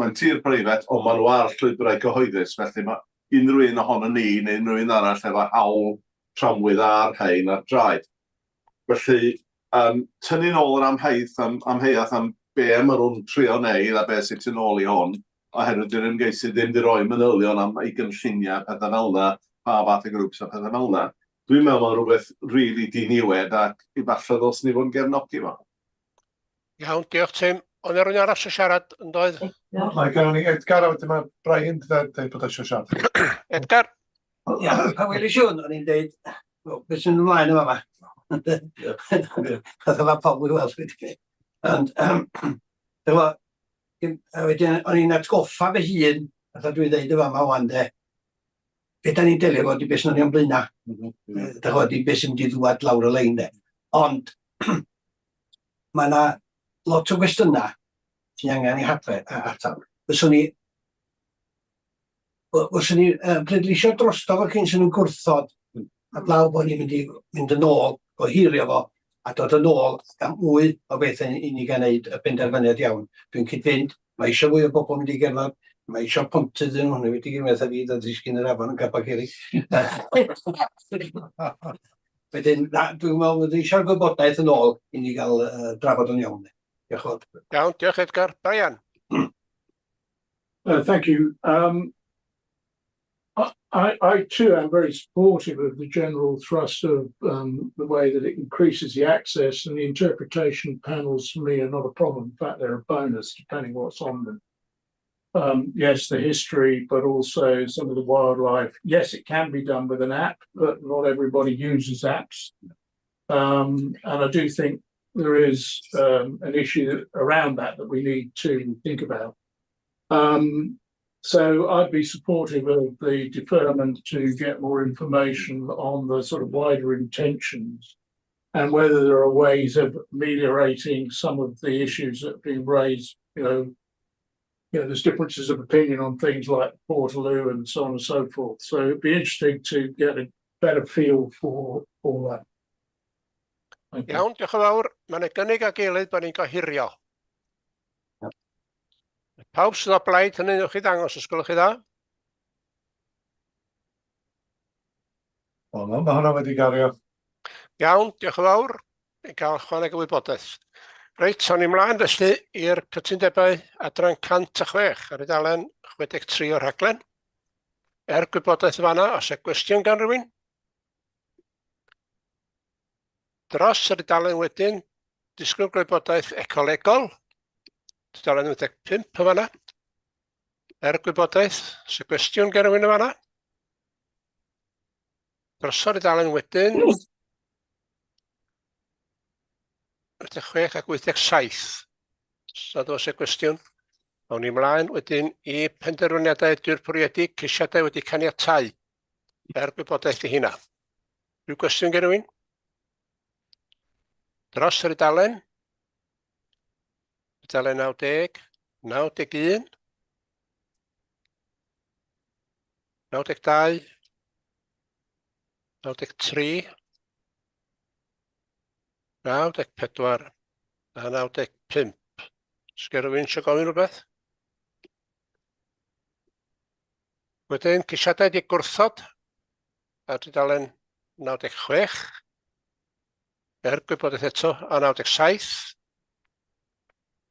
mae'n tir preifat, ond maen nhw ar llwybrau cyhoeddus, felly mae unrhyw un ohono ni neu unrhyw un arall efo hawl tramwydd ar rhain ar draed. Felly, um, tynnu'n ôl yr amhaeth am, amheuaeth am be maen nhw'n trio wneud a be sydd tu nôl i hwn, oherwydd dyw'r ymgeisydd ddim wedi rhoi manylion am ei gynlluniau a pethau fel yna, pa fath o grŵps a pethau fel yna. Dwi'n meddwl mae'n rhywbeth rili really diniwed ac efallai ddylswn ni fod yn gefnogi fo. Iawn, diolch Tim. Oedd yna rhywun arall eisiau siarad yn doedd? Mae gennym ni Edgar, a wedyn mae Brian wedi dweud bod eisiau siarad. Edgar? Ia, pan welis i hwn, o'n i'n deud, "Wel, beth sy'n ymlaen yma ma? Fatha ma pawb i weld wedi. Ond, um, efo, a wedyn o'n i'n atgoffa fy hun, fatha dwi'n dweud y fama wan de, be da ni'n delio efo di beth sy'n o'n i'n blaena. Da ch'mod, di beth sy'n mynd i ddwad lawr y lein de. Ond, mae yna lot o gwestiynau sy'n angen eu hadfer, atab. Fyswn i, fyswn i uh, pleidleisio drosto fo cyn sy'n nhw'n gwrthod, a blaw bod ni'n mynd i mynd yn ôl, gohirio fo, a dod yn ôl am mwy o bethau i ni gael gwneud y penderfyniad iawn. Dwi'n cyd-fynd, mae eisiau mwy o bobl mynd i gerdded, mae eisiau pontydd yn hwnnw wedi gymryd a fi ddod ddisgyn yr afon yn Capel Curig. Wedyn, na, dwi'n meddwl bod eisiau'r gwybodaeth yn ôl i ni gael uh, drafod yn iawn. Diolch yn fawr. Iawn, diolch Edgar. Brian? Thank you. I too am very supportive of the general thrust of the way that it increases the access, and the interpretation panels for me are not a problem. In fact, they're a bonus depending what's on them. Yes, the history, but also some of the wildlife. Yes, it can be done with an app, but not everybody uses apps. And I do think there is an issue around that that we need to think about. So I'd be supportive of the deferment to get more information on the sort of wider intentions and whether there are ways of ameliorating some of the issues that have been raised. There's differences of opinion on things like Portaloo and so on and so forth. So it'd be interesting to get a better feel for all that. Thank you. Iawn, diolch yn fawr. Mae yna gynnig ag eilydd bod ni'n gohirio. Pawb sydd o blaid hynny, newch chi ddangos os gwelwch chi dda. Wel, mae hwnna wedi gario. Iawn, diolch yn fawr. Ni'n cael chwaneg o wybodaeth. Reit, awn ni mlaen felly i'r cytundebau adran 106 ar dudalen 63 o'r rhaglen. Er gwybodaeth yn fanna, os e gwestiwn gan rywun? Dros yr dudalen wedyn, disgwyl gwybodaeth ecolegol, tudalen 85 yn fanna. Er gwybodaeth, os e gwestiwn gan rywun yn fanna? Drosodd y dalen wedyn. 86 ac 87. So dos y gwestiwn. Awn ni mlaen wedyn i penderfyniadau dirprwyedig, ceisiadau wedi caniatáu. Er gwybodaeth i hynna. Rhyw gwestiwn gen rhywun? Dros yr dalen. Dalen 90, 91, 92, 93, 94 a 95. Sgen rhywun eisiau gofyn rhywbeth? Wedyn, ceisiadau wedi gwrthod ar dudalen 96. Er gwybodaeth eto, a 97,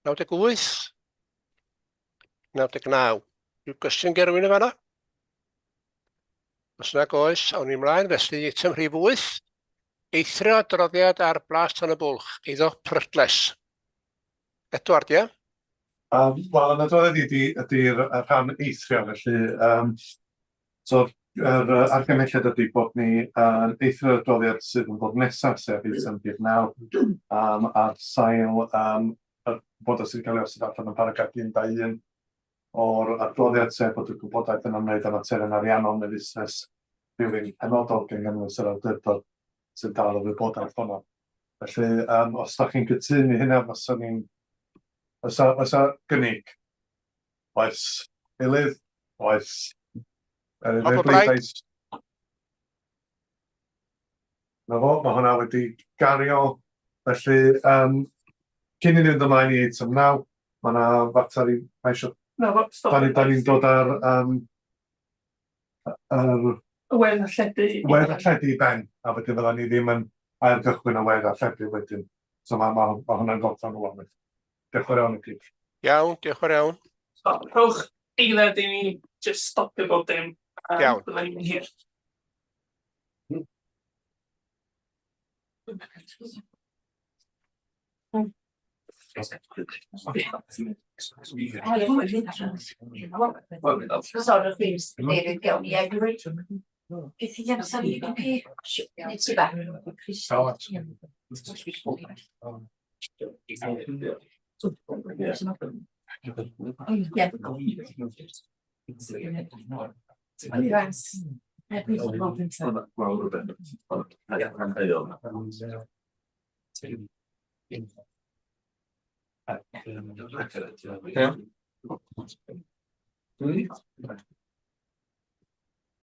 98, 99. Rhyw gwestiwn gen rhywun yn fanna? Os nag oes, awn ni mlaen felly i eitem rhif 8. Eithrio adroddiad ar Blas Tan y Bwlch, eiddo prydles. Edward, ie? Um, Wel, yn adroddiad i ydy, ydy'r rhan eithrio, felly um, so yr yy argymhelliad ydy bod ni yn eithrio'r adroddiad sydd yn dod nesaf, sef eitem 19, ar sail yym y wybodaeth sydd wedi cael ei osod allan yn paragraff 1.1 o'r adroddiad, sef bod y gwybodaeth yn ymwneud â materion ariannol neu fusnes rhywun penodol gan gynnwys yr awdurdod sy'n dal y wybodaeth honno. Felly, yym, os dach chi'n cytuno i hynna, faswn i'n... Oes 'na oes 'na gynnig? Oes. Eilydd? Oes. Yr Pawb o blaid? bleidlais. Na fo, mae hwnna wedi gario. Felly, yym, cyn i ni fynd ymlaen i eitem 9, mae yna fater i... Mae eisiau... Na fo, stop. Da ni'n ni dod ar yym, yr Y we ddarlledu. We ddarlledu i ben, a wedyn fydda ni ddim yn ailgychwyn y we ddarlledu wedyn. So mae ma, ma hwnna'n gorffen rŵan. Diolch yn fawr iawn i chi. Iawn, diolch yn fawr iawn. So, rhowch eiliad i ni jyst stopio bob dim. Iawn. Bydda ni'n hir. Sorry, please, David, gawn ni eglwyd. Beth i amser i GP? Nid ti ba? Ie.